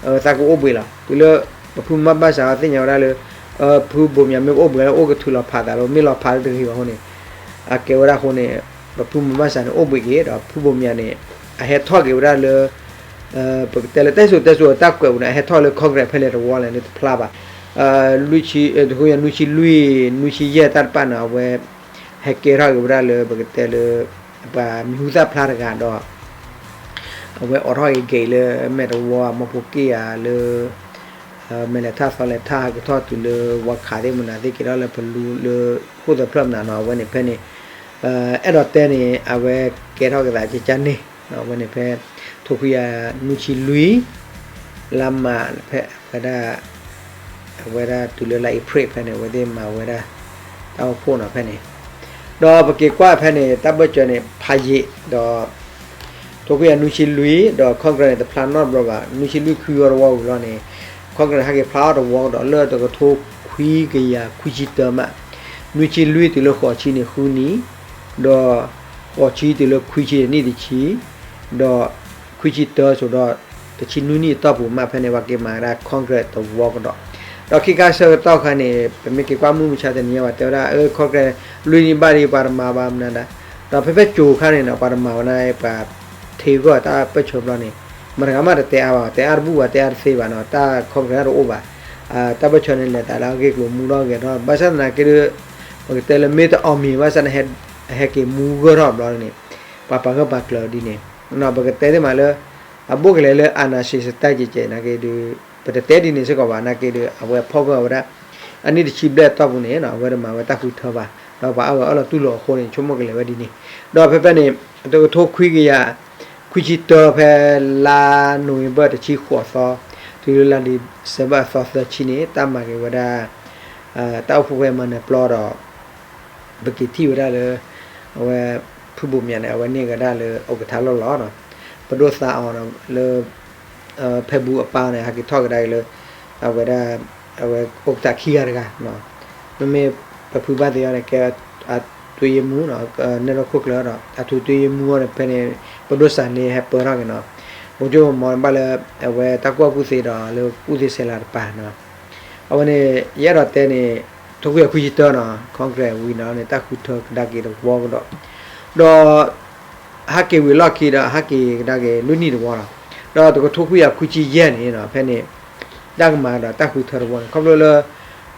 အဝဲသးကအိၣ်ဘှံးလီၤ. တုၤလၢ ပဖုမီၤဘၣ်စၢ်သ့ၣ်ညါဝဲဒၣ်လၢ ဖုဘိမီၤမ့ၢ်ကအိၣ်ဘှံးလၢအိၣ်ကထုးလီၤဖးသးလီၤ မ့ၢ်လီၤဖးလၢတဂ့ၤဘၣ်အဃိန့ၣ် အကဲဝဲဒၣ်အဃိန့ၣ် ပဖုမီၤဘၣ်စၢ်န့ၣ် အိၣ်ဘှံးက့ၤ ဒီးဖုဘိမီၤန့ၣ် အဟဲထီၣ်က့ၤဝဲဒၣ်လၢ ပကတဲလၢတၢ်စံၣ်စိၤတဲစိၤအတၢ်ကွဲးပူၤန့ၣ် အဟဲထီၣ်လၢ Congress ဖဲလဲၣ်တဝီလဲၣ်န့ၣ်တဖျါဘၣ်. လွံၢ်ဆံ တကယၤနွံဆံလွံၢ် နွံဆံယဲၢ်တၢ်တဖၣ်န့ၣ် အဝဲ ဟဲကဲထီၣ်က့ၤဝဲဒၣ်လၢ ပကတဲလၢ ပှၤမံၤဟူသၣ်ဖျါတဂၤဒီး အဝဲအိးထီၣ်က့ၤဂဲၤလၢမဲာ်တဝီ မီဖိက့ၣ်ဧါလၢ မဲာ်လဲၤထၣ်သီလဲၤထၣ် ဟဲက့ၤထီၣ်တုၤလၢဝါခးသ့ၣ်မနုၤသ့ၣ် က့ၤထီၣ်လၢပလူလၢ ခိၣ်သၢဖျၢၣ်မနုၤနီၤ အဝဲန့ၣ်ဖဲန့ၣ် အဲၣ်ဒိးတဲန့ၣ် အဝဲကဲထီၣ်က့ၤသးကကန့ၣ် အဝဲန့ၣ်ဖဲ ထိခွံကယၤနွံဆံလွံၢ် လါမး ဖဲဝဲဒၣ် အဝဲဒၣ်တုၤလၢလါအ့ဖြ့ၣ်ဖဲန့ၣ် အဝဲသ့ၣ်မၤဝဲဒၣ် တၢ်အိၣ်ဖှိၣ်နီၤဖဲန့ၣ် ဒီးပက့ၤကွၢ်ဖဲန့ၣ် တၢ်ဘၢၣ်စၢၤန့ၣ် ဖးယံာ်ဒီး ထိခွံကယၤနွံဆံလွံၢ် ဒီး Congress န့ၣ် တဖျါနီတဘျီဘၣ် နွံဆံလွံၢ်ခွံဝီတဝီဝံၤလီၤန့ၣ် Congress န့ၣ် ဟဲက့ၤဖျါထီၣ်တဝီကဒီး လၢတကထိခွံကယၤခွံဆံတၢမး နွံဆံလွံၢ်တုၤလၢဃိးဆံန့ၣ် ဃုနံၣ် ဒီး ဃိးဆံတုၤလၢခွံဆံန့ၣ် နံၣ်တဆံ ဒီး ခွံဆံတၢစိၤဒီး တဆံနွံနံၣ်အတီၢ်ပူၤမး ဖဲန့ၣ် ပှၤက့ၤမၤဝဲဒၣ် Congress တဝီကဒီး ဒီးခံခါဆၢကတီၢ်ခါန့ၣ် ပမ့ၢ်က့ၤကွၢ်မုၢ်မဆါတနံၤညါ ပှၤတဲဝဲဒၣ် အၢ Congress လွံၢ်နံၣ်ဘၣ်ဒီး ပှၤတမၤဘၣ်မနုၤဒၣ် ဒီးဖဲဖဲကိၤခါန့ၣ်နီၤ ပှၤတမၤဝဲဒၣ် ပှၤထ့ဂီၢ်တၢ်ပၢၢ်ဆၢဘျီန့ၣ် မတၤဂၤမးတတဲအါဘၣ် တဲအါတဘူၣ်ဘၣ် တဲအါတသ့ဘၣ်နီၤ တၢ် Congress တအိၣ်ဘၣ် တၢ်ပၢၢ်ဆၢန့ၣ် လဲၤသးလၢအဂ့ၢ်ကျိၤမူထီၣ်ဂဲၤထီၣ် ဘၣ်ဆၣ်သနာ်က့ဒီး ပကတဲလၢမ့ၢ်တအီၣ်မ့ၤ ဘၣ်ဆၣ်န့ၣ် ဟဲက့ၤမူဂၢၢ်ထီၣ်ဘျီန့ၣ် ပှၤပာ်ဂၢၢ်ပာ်ကျၢၤဒ်န့ၣ် ပကတဲသ့မးလၢ အဘူးကလဲာ်လၢ အာဏာရှင်စနစ် ကဲကဲနာ်က့ဒီး ပတတဲဒ်န့ၣ်စ့ၢ်ကီးဘၣ် နာ်က့ဒီး အဝဲဖီၣ်ဂၢၢ်ဝဲဒၣ် အနံၣ်တဆံဘျဲၣ်အတီၢ်ပူၤန့ၣ် အဝဲတမၤဝဲတၢ်ဃုထၢဘၣ် ဒီးပှၤအါဂၤအၢၣ်လီၤတူၢ်လိာ်အဃိန့ၣ် ဆိကမိၣ်ကလဲာ်ဝဲဒ်န့ၣ် ဒီးဖဲဖဲန့ၣ် တကထိခွံကယၤ ခွံဆံတၢ ဖဲလါ November တဆံဃိးသီ တုၤလၢလါ December အသီသၢဆံန့ၣ် တၢ်မၤက့ၤဝဲဒၣ် တၢ်အိၣ်ဖှိၣ်ဖဲမၤနၢၤပျီဒီး ပက့ၤထံၣ်ဝဲဒၣ်လၢ အဝဲ ဖုဘိမၠးန့ၣ် အဝဲန့ၢ်ကဒါလၢ ဥက္ကဋ္ဌ လီၢ်လီၤနီၤ ပဒိၣ်သးအီၤလၢ ဖဲဘူးအပၢ်န့ၣ် ဟဲက့ၤထီၣ်ကဒါက့ၤလၢ အဝဲဒၣ် အဝဲ ဥက္ကဋ္ဌ ခံဂၤတဂၤ မ့မ့ၢ်ပဖုဘၣ်သ့အီၤန့ၣ် ကဲ အတွင်းရေးမှူးနီၤ နဲၣ်လိၣ်ခိၣ်ကျၢၢ်ဒီး အတွင်းရေးမှူးအီၤန့ၣ် ဖဲန့ၣ် ပဒိၣ်စၢ်န့ၣ် ဟဲပၢထီၣ်က့ၤနီၤ ဗိုလ်ချုပ်မောင်မောင်န့ၣ် ဘၣ်လၢ အဝဲတၢ်ကူၣ်ဘၣ်ကူၣ်သ့ဒီး လၢကူၣ်သ့ဆဲးလၤတပၤနီၤ အဝဲန့ၣ် ယအဲၣ်ဒိးတဲန့ၣ် ထိခွံကယၤခွံဆံတၢနီၤ Congress ဝံၤနီၤန့ၣ် တၢ်ဃုထၢကဒါက့ၤတဝီကဒီး ဒီး ဟဲက့ၤဝံၤလီၢ်ခံဒီး ဟဲက့ၤကဒါက့ၤလွံၢ်နံၣ်တဝီလီၤ. ဒီးတကထိခွံကယၤခွံဆံယဲၢ်န့ၣ်နီၤ ဖဲန့ၣ် တၢ်ကမၤဒီးတၢ်ဃုထၢတဝီန့ၣ်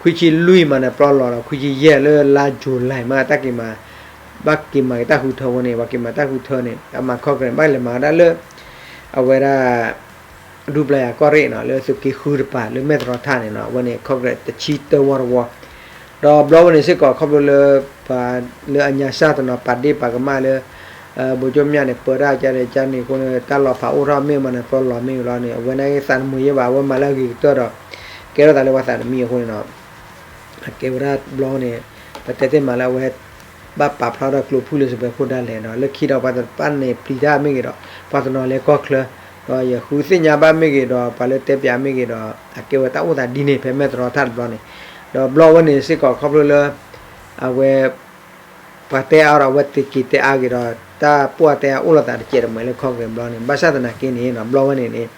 ခီဖျိလၢ ခွံဆံလွံၢ်မၤနၢၤပျီလီၤဒီး ခွံဆံယဲၢ်လၢလါ July မး တၢ်က့ၤမၤ ဘၣ်က့ၤမၤက့ၤတၢ်ဃုထၢဝဲန့ၣ် ပှၤက့ၤမၤတၢ်ဃုထၢန့ၣ် အမၤ Congress ဘၣ်လဲၤမၤဝဲဒၣ်လၢ အဝဲဒၣ် ဒူပျၤယၤကီၢ်ရ့ၣ်နီၤ လၢသုးက့ဃုတပၤ လၢမဲၢ်သရီထၣ်န့ၣ်နီၤ အဝဲန့ၣ် Congress တဆံတၢဝီတဝီ ဒီးဘျီဝဲန့ၣ်စ့ၢ်ကီး ခီဖျိလၢ ပှၤလၢအညါစၢ်တနီၤ ပာ်ဒ့ၣ်ပာ်ကမၣ်လၢ ဗိုလ်ချုပ်မောင်မောင်န့ၣ် ပၢတၢ်ကန့ၣ်ကန့ၣ်အဃိန့ၣ် တၢ်လီၤဖးအိၣ်ထီၣ်မ့ၢ်မၤနၢၤပျီလီၤမ့ၢ်လီၤန့ၣ် အဝဲန့ၣ်သးတမုာ်ယဲၢ်ဘၣ် အဝဲမၤလၢအဂ့ၤကတၢၢ်ဒီး ကဲထီၣ်သးလၢပှၤသးတမံအဃိန့ၣ်နီၤ အကဲဝဲဒၣ်ဘျီန့ၣ် ပတဲသ့မးလၢအဝဲ ဘၣ်ပာ်ဖျါထီၣ်ကျိဖုၣ်လၢစီၤဘဲခိၣ်ဒၣ်လဲာ်ဒီး လၢခံဒီးပှၤတဖၣ်န့ၣ်ပျံၤတၢ်မ့ၢ်ဂ့ၤဒီး ပှၤတနီၤလဲၤကီၢ်ချၢ ဒီးယဃုသ့ၣ်ညါဘၣ်မ့ၢ်ဂ့ၤဒီး ပှၤလၢတဲပၠးမ့ၢ်ဂ့ၤဒီး အကဲဝဲတၢ်အိၣ်သးဒ်န့ၣ် ဖဲမဲၢ်သရီထၣ်တဘျီန့ၣ် ဒီးဘျီဝဲန့ၣ်စ့ၢ်ကီးခီဖျိလၢ အဝဲ ပှၤတဲအါဒီးအဝဲသ့က့ၤတဲအါဂ့ၤဒီး တၢ်ပှၢ်တဲအါအိၣ်လိာ်သးတကဲးတမှဲၤလၢ Congress ဘျီန့ၣ် ဘၣ်ဆၣ်သနာ်က့န့ၣ် ဘျီဝဲန့ၣ်န့ၣ်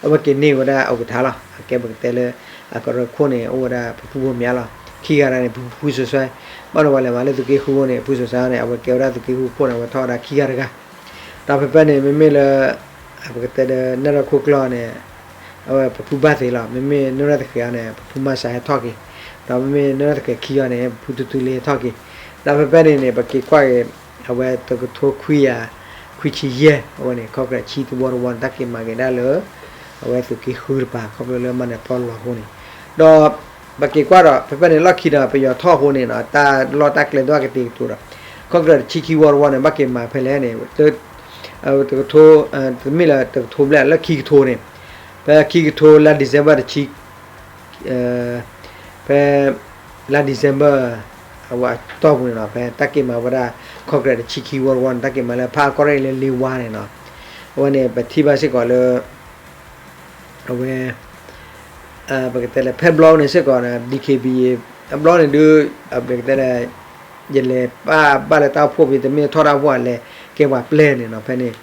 အဝဲက့ၤန့ၢ်ဝဲဒၣ် ဥက္ကဋ္ဌ လီၤ. အကဲပကတဲလၢ အကရၢခိၣ်န့ၣ် အိၣ်ဝဲဒၣ်ပဖုဘိမၠးလီၤ. ခံဂၤတဂၤန့ၣ် ဖု ဖုစိၤဆၢ, ဘၣ်န့ၣ်ပှၤလဲၤမၤလၢသုးက့ဃုအဃိန့ၣ် ဖုစိၤဆၢန့ၣ် အဝဲကဲဝဲဒၣ်သုးက့ဃုခိၣ်န့ၣ် အဝဲထီၣ်ဝဲဒၣ်ခံဂၤတဂၤ, ဒီးဖဲဖဲန့ၣ် မ့မ့ၢ်လၢ ပကတဲဒီး နဲၣ်ရွဲၣ်ခိၣ်ကျၢၢ်အီၤန့ၣ် အဝဲပဖုဘၣ်သ့လီၤ. မ့မ့ၢ်နဲၣ်ရွဲၣ်သဃဲးအီၤန့ၣ် ပဖုမၤစှၤဟဲထီၣ်က့ၤ, ဒီးမ့မ့ၢ်နဲၣ်ရွဲၣ်သဃဲးခံအီၤန့ၣ် ပဖုတူၤတူၤလ့ၤဟဲထီၣ်က့ၤ, ဒီးဖဲဖဲန့ၣ်န့ၣ် ပက့ၤကွၢ်က့ၤ အဝဲတကထိခွံကယၤ ခွံဆံယဲၢ် အဝဲန့ၣ် ခီကရဲးဆံတဝီတဝီန့ၣ် တၢ်က့ၤမၤက့ၤဒၣ်လၢ အဝဲသုးက့ဃုတပၤ ခီဖျိလၢမၤနၢၤပီၣ်လီၤအဃိန့ၣ်, ဒီး ပက့ၤကွၢ်ဒီး ဖဲဖဲန့ၣ် လီၢ်ခံဒီး ပယီၤထီၣ်အဃိန့ၣ် တၢ်လီၢ်တၢ်ကျဲသ့ၣ်တဖၣ်ကတ့ၤကတိၤဒီး ခီကရဲးတဆံခံဝီတဝီန့ၣ် ဘၣ်က့ၤမၤဖဲလဲၣ်န့ၣ် တမ့ၢ်လၢတကထိဘျဲၣ် လၢခံကထိန့ၣ်, ဖဲခံကထိလါ December တဆံ ဖဲ လါ December အဝဲအတီၢ်ပူၤန့ၣ်လီၤ. ဖဲတၢ်က့ၤမၤဝဲဒၣ် ခီကရဲး တဆံခံဝီတဝီန့ၣ် တၢ်က့ၤမၤလၢဖးအကီၢ်ရ့ၣ်လၢလ့ဝါန့ၣ်လီၤ. အဝဲန့ၣ် ပထံၣ်ဘၣ်စ့ၢ်ကီးလၢ အဝဲ ပကတဲလၢ ဖဲဘျီန့ၣ်စ့ၢ်ကီးန့ၣ် DKBA အဘျီန့ၣ်ဒုး ပကတဲလၢ ယလဲၤပာ်ဘၣ်လၢတၢ်အိၣ်ဖှိၣ်ဖဲ တမ့ၢ်ထီၣ်တၢ်အိၣ်ဖှိၣ်အလဲၤကဲပှၤပျဲၢ်န့ၣ်လီၤ. ဖဲန့ၣ်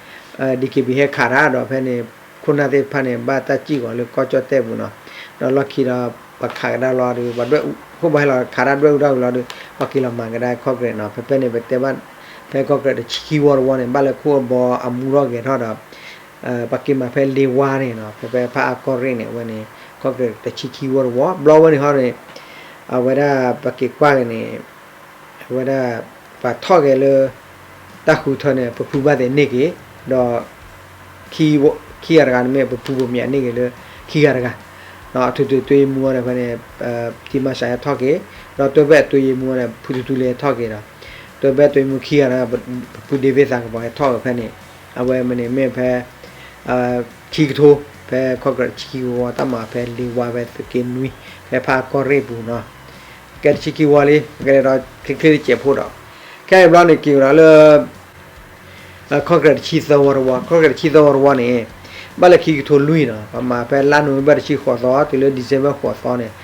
DKBA ဟဲခးတၢ်ဒီး ဖဲန့ၣ် ခိၣ်နၢ်သ့ၣ်တဖၣ်န့ၣ် ဘၣ်တၢ်စံၣ်ကီးလၢကီၢ်ကၠီၣ်တဲၣ်ပူၤန့ၣ်လီၤ. ဒီးလီၢ်ခံဒီး ပှၤခးကဒါလီၤဒီး ပှၤဒွဲၣ်အူ ခိၣ်ဘၣ်ဟဲလီၤခးတၢ်ဒွဲၣ်အူဒၣ်ဝံၤလီၤဒီး ပှၤက့ၤလီၤမၤကဒါခီကရဲးန့ၣ်လီၤ. ဖဲဖဲန့ၣ် ပတဲဘၣ် ဖဲခီကရဲးတဆံခံဝီတဝီန့ၣ် ဘၣ်လၢခိၣ်အဘီအမူထီၣ်ဂဲၤထီၣ်ဒီး ပှၤက့ၤမၤဖဲလ့ဝါန့ၣ်လီၤ. ဖဲဖဲဖးအကီၢ်ရ့ၣ်န့ၣ် အဝဲန့ၣ် ခီကရဲးတဆံခံဝီတဝီ ဘျီဝဲန့ၣ်ဟီန့ၣ် အဝဲဒၣ်ပက့ၤကွၢ်က့ၤန့ၣ် အဝဲဒၣ် ပှၤထီၣ်က့ၤလၢ တၢ်ဃုထၢန့ၣ် ပဖုဘၣ်သ့ၣ်န့ၢ်က့ၤ ဒီး ခံဂၤတဂၤန့ၣ်မ့ၢ် ပဖုဘိၣ်မၠးန့ၢ်က့ၤလၢ ခံဂၤတဂၤ အထွေထွေအတွင်းရေးမှူးအီၤန့ၣ် ဖဲန့ၣ် ဖံမၤစှၤဟဲထီၣ်က့ၤ ဒီးတွဲဖက်အတွင်းရေးမှူးအီၤန့ၣ် ဖုတူၤတူၤလ့ၤဟဲထီၣ်က့ၤဒီး တွဲဖက်အတွင်းရေးမှူးခံဂၤတဂၤ ပဖုဒ့ဝ့ၣ်သးကပီၤဟဲထီၣ်က့ၤဖဲန့ၣ် အဝဲမ့ၢ်န့ၣ်မ့ၢ်ဖဲ ခံကထိ ဖဲခီကရဲးတဆံခံဝီ တၢ်မၤဖဲလ့ဝါဖဲသုးက့နွံ ဖဲဖးကီၢ်ရ့ၣ်ပူၤန့ၣ်လီၤ. ကဲတဆံခံဝီလံ ကဲဒီးချ့ချ့တစဲးဖိဒီး ခဲအံၤဘျီန့ၣ်က့ၤဝဲဒီးလၢ ခီကရဲးတဆံသၢဝီတဝီ ခီကရဲးတဆံသၢဝီတဝီန့ၣ် ဘၣ်လၢခံကထိလွံၢ်န့ၣ်လီၤ. ပှၤမၤဖဲလါ November တဆံဃိးသီ တုၤလၢ December ဃိးသီန့ၣ်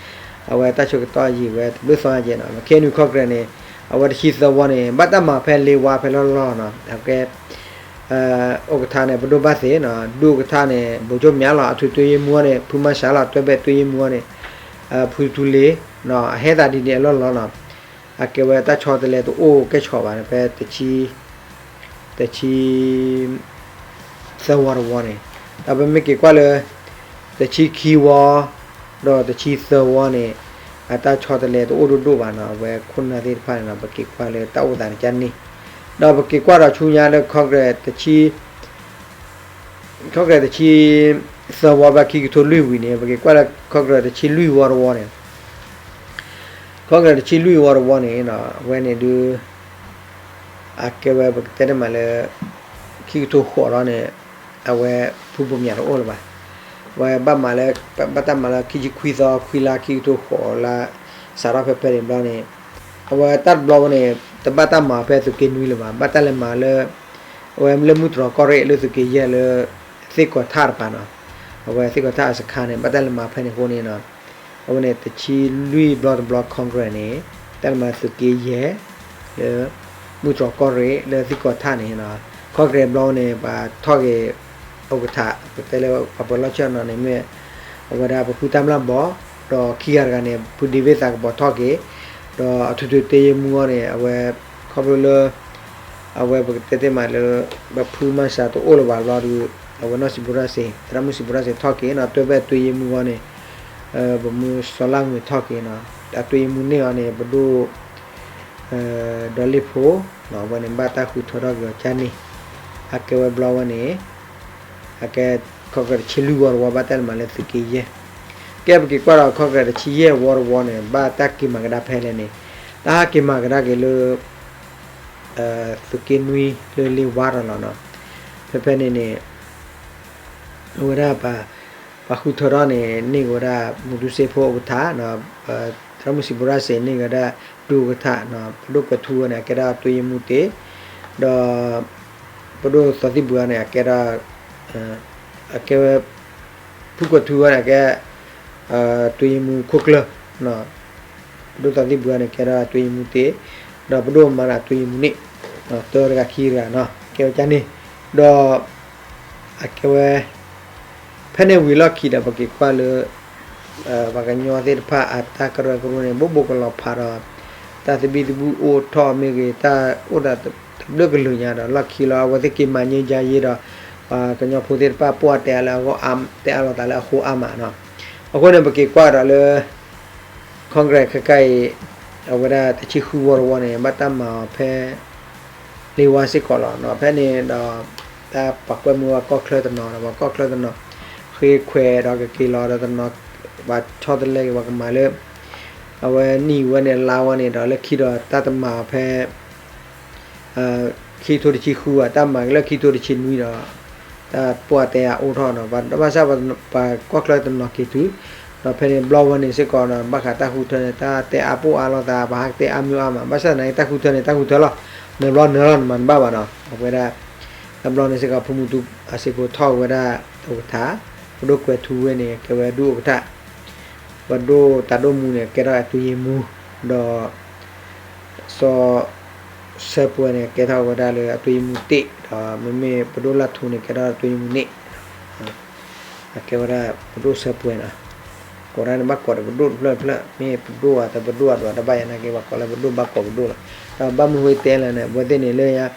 အဝဲတၢ်ဆၢကတီၢ်ယံာ်ဝဲတဘျုးသီညါကဲန့ၣ်လီၤ. ခဲအံၤခီကရဲးန့ၣ် အဝဲတဆံသၢဝီန့ၣ် ဘၣ်တၢ်မၤဖဲလ့ဝါဖဲလီၢ်လီၢ်န့ၣ်လီၤ. အကဲ ဥက္ကဋ္ဌန့ၣ် ပဒိၣ်ဘၣ်သ့ၣ် ဒုဥက္ကဋ္ဌန့ၣ် ဗိုလ်ချုပ်မြတ်လီၤ. အထွေထွေအတွင်းရေးမှူးန့ၣ် ဖုမၤစှၤလီၤ. တွဲဖက်အတွင်းရေးမှူးန့ၣ် ဖုတူၤတူၤလ့ၤ အဟဲသးဒ်န့ၣ်အလီၢ်လီၢ်န့ၣ်လီၤ. အကဲဝဲတၢ်ဆီတလဲတအိၣ်ကဲဆီဘၣ်န့ၣ် ဖဲ တဆံ သၢဝီတဝီန့ၣ် ဒီးပမ့ၢ်က့ၤကွၢ်လၢ တဆံခံဝီ ဒီးတဆံသၢဝီန့ၣ် အတၢ်ဆီတလဲတအိၣ်ဒိၣ်ဒိၣ်ဘၣ်န့ၣ်လီၤ. အဝဲခိၣ်နၢ်သ့ၣ်တဖၣ်န့ၣ်လီၤ ပက့ၤကွၢ်လၢတၢ်အိၣ်သးန့ၣ်ကန့ၣ် ဒီးပက့ၤကွၢ်ဒီးဆူညါလၢ ခီကရဲးတဆံ သၢဝီဘၣ်ခံကထိလွံၢ်ဝံၤန့ၣ် ပက့ၤကွၢ်လၢခီကရဲးတဆံလွံၢ်ဝီတဝီန့ၣ် ခီကရဲးတဆံလွံၢ်ဝီတဝီန့ၣ် အဝဲန့ၣ်ဒုး အကဲဝဲပကတဲတမးလၢ ခံကထိဃိးလီၤန့ၣ် အဝဲဖုဘိၣ်မၠးတအိၣ်လၢၤဘၣ်. အဝဲဘၣ်မၤလၢ ဘၣ်တၢ်မၤလၢခံဆံခွံသီ ခွံလါ ခံကထိဃိးလါ စးထီၣ်ဖဲဖဲန့ၣ်ဘျီန့ၣ် အဝဲတၢ်တဘျီဝဲန့ၣ် တဘၣ်တၢ်မၤဖဲသုးက့နွံလၢၤဘၣ်. ဘၣ်တၢ်လဲၤမၤလၢ အဝဲလၢမုၢ်တြီၤကီၢ်ရ့ၣ်လၢသုးက့ယဲၢ်လၢ သ့ၣ်ကီၤထၣ်တပၤန့ၣ်လီၤ. အဝဲသ့ၣ်ကီၤထၣ်အစခါန့ၣ် ဘၣ်တၢ်လဲၤမၤဖဲန့ၣ်အဃိန့ၣ်လီၤ. အဝဲန့ၣ်တဆံလွံၢ်ဘျီတဘျီ ခီကရဲးန့ၣ် တၢ်လဲၤမၤသုးက့ယဲၢ် လၢ မုၢ်တြီၤကီၢ်ရ့ၣ်လၢသ့ၣ်ကီၤထၣ်န့ၣ်လီၤ. ခီကရဲးဘျီန့ၣ် ပှၤထီၣ်က့ၤ ဥက္ကဋ္ဌ ပတဲလၢပှၤပၢၤလီၢ်ဆၢၣ်နီၤန့ၣ်မ့ၢ် အဝဲဒၣ်ပဖုတၢ်မျၢ်ဘီ ဒီးခံဂၤတဂၤန့ၣ် ဖုဒ့ဝ့ၣ်သးကပီၤထီၣ်က့ၤ ဒီးအထွေထွေအတွင်းရေးမှူးအီၤန့ၣ် အဝဲ ခီဖျိလၢ အဝဲပကတဲသ့မးလၢ ပဖုမၤစှၤတအိၣ်လၢၤဘၣ်ဘျီဒီး အဝဲနီၢ်စံးဘိရၣ်စ့ သရၣ်မုၣ်စံးဘိရၣ်စ့ထီၣ်က့ၤန့ၣ်လီၤ. တွဲဖက်အတွင်းရေးမှူးအီၤန့ၣ် ပမုၢ်စီၤလၢငွေထီၣ်က့ၤန့ၣ်လီၤ. အတွင်းရေးမှူးန့ၣ်အီၤန့ၣ် ပဒိၣ် ဒီလ့ၣ်ဖိ အဝဲန့ၣ်ဘၣ်တၢ်ဃုထၢထီၣ်က့ၤအီၤကန့ၣ် အကဲဝဲဘျီဝဲန့ၣ် အကဲ ခီကရဲးတဆံလွံၢ်ဝီတဝီ ဘၣ်တၢ်လဲၤမၤလၢသုးက့ယဲၢ် ကဲပက့ၤကွၢ်ဒီးခီကရဲးတဆံယဲၢ်ဝီတဝီန့ၣ် ဘၣ်တၢ်က့ၤမၤကဒါဖဲလဲၣ်န့ၣ် တၢ်ဟးက့ၤမၤကဒါက့ၤလၢ သုးက့နွံလၢလ့ဝါတၢ်လီၤန့ၣ်လီၤ. ဖဲဖဲန့ၣ်န့ၣ် အဝဲဒၣ် ပှၤဃုထၢထီၣ်န့ၣ် န့ၢ်က့ၤဝဲဒၣ် မူတူစ့ဖိ ဥက္ကဋ္ဌ သရၣ်မုၣ်စံးဘိရၣ်စ့န့ၢ်က့ၤဝဲဒၣ် ဒုဥက္ကဋ္ဌ ပဒိၣ်ကွဲးထူဝဲန့ၣ် အကဲဒၣ်အတွင်းရေးမှူးတ့ၢ် ဒီး ပဒိၣ်သီသံၣ်ဘှံးအီၤန့ၣ် အကဲဒၣ် အကဲဝဲ ဖုကွဲးထူဝဲန့ၣ် အကဲ အတွင်းရေးမှူးခိၣ်ကျၢၢ် ပဒိၣ်သီသံၣ်ဘှံးအီၤန့ၣ် ကဲဒၣ်အတွင်းရေးမှူးတ့ၢ် ဒီးပဒိၣ်မၤန့ၣ် အတွင်းရေးမှူးန့ၣ် တၢတဂၤခံဂၤန့ၣ်လီၤ ကဲဝဲကန့ၣ် ဒီး အကဲဝဲ ဖဲန့ၣ်ဝံၤလီၢ်ခံဒီး ပက့ၤကွၢ်လၢ ပှၤကညီသ့ၣ်တဖၣ်အတၢ်ကရၢကရိန့ၣ် ဘိးဘိးကလီၤဖးဒီး တၢ်သဘံၣ်သဘုၣ်အိၣ်ထီၣ်မ့ၢ်ဂ့ၤ တၢ်အိၣ်ဒီးတဘျုးကလုာ်ညါဒီး လီၢ်ခံလီၤ အဝဲသ့ၣ်က့ၤမၤန့ၢ်ယါယ့ဒီး ပှၤကညီဖိသ့ၣ်တဖၣ်ပှၢ်တဲအါလၢအဂီၢ် တဲအါလိာ်သးလၢအဃိအါမးနီၤ. အဃိန့ၣ် ပက့ၤကွၢ်ဒီးလၢ Congress ခဲခါအံၤ အဝဲဒၣ်တဆံဃုဝီတဝီန့ၣ် ဘၣ်တၢ်မၤအီၤဖဲ လ့ဝါစ့ၢ်ကီးလီၤ. ဖဲန့ၣ်ဒီး တၢ်ပှၤကွဲမုာ်ဝဲကီၢ်ချၢတနီၤဒီး ပှၤကီၢ်ချၢတနီၤ ဃ့ခွဲးဒီးကက့ၤလီၤဒီးတနီၤ ပှၤဆီတလဲက့ၤ ပှၤကမၤလၢ အဝဲနံၣ်ဝဲန့ၣ် လါဝဲန့ၣ်ဒီး လၢခံဒီးတၢ်တမၤအီၤဖဲ ခံကထိတဆံဃုဘၣ် တၢ်မၤက့ၤလၢခံကထိတဆံနွံဒီး တၢ်ပှၢ်တဲအါအိၣ်ထီၣ်ဒီး ဘၣ်ဆၣ်ပှၤကီၢ်ချၢတနီၤက့ၤတုၤ ဒီးဖဲန့ၣ်ဘျီဝဲန့ၣ်စ့ၢ်ကီးဒီး ဘၣ်ဃးတၢ်ဃုထၢန့ၣ် တၢ်တဲအါပိၢ်အါလိာ်သး ပှၤဟးကတဲအါမ့ၢ်အါမး ဘၣ်ဆၣ်သနာ်က့ တၢ်ဃုထၢန့ၣ် တၢ်ဃုထၢလီၤ နၢၤဘျီနၢၤလီၤ နမၤတဘၣ်ဘၣ်နီၤ. အဝဲဒၣ် တဘျီန့ၣ်စ့ၢ်ကီး ဖုမူတူအစ့ၢ်ကီးထီၣ်ဝဲဒၣ်တကထါ ပဒိၣ်ကွဲးထူဝ့န့ၣ် ကဲဝဲဒုးအိၣ်ကထါ ပဒိၣ်တၢ်ဒိၣ်မူန့ၣ် ကဲထီၣ်အတူးယ့ၤမူ ဒီး စီၤ စၢၤပှဲၤန့ၣ် ကဲထီၣ်ဝဲဒၣ်လၢအတူးယ့ၤမူတ့ၢ် ဒီးမ့မ့ၢ်ပဒိၣ်လၢ်ထူန့ၣ် ကဲထီၣ်အတူးယ့ၤမူန့ၣ် အကဲဝဲဒၣ်ပဒိၣ်စၢၤပှဲၤနီၤ. ကိးဒၣ်န့ၣ် ဘၣ်ကိးဒီးပဒိၣ်တဖျၢၣ်တဖျၢၣ် မ့ၢ်ပဒိၣ်ဧါ တပဒိၣ်ဧါ ဒွးတဘၣ်ယၤနာ်က့ ပှၤကိးလၢပဒိၣ်ဘၣ်ကိးပဒိၣ်လီၤ. ဒီးဘၣ်မနုၤဃိတဲလဲၣ်န့ၣ် အဝဲသ့ၣ်န့ၣ်လၢ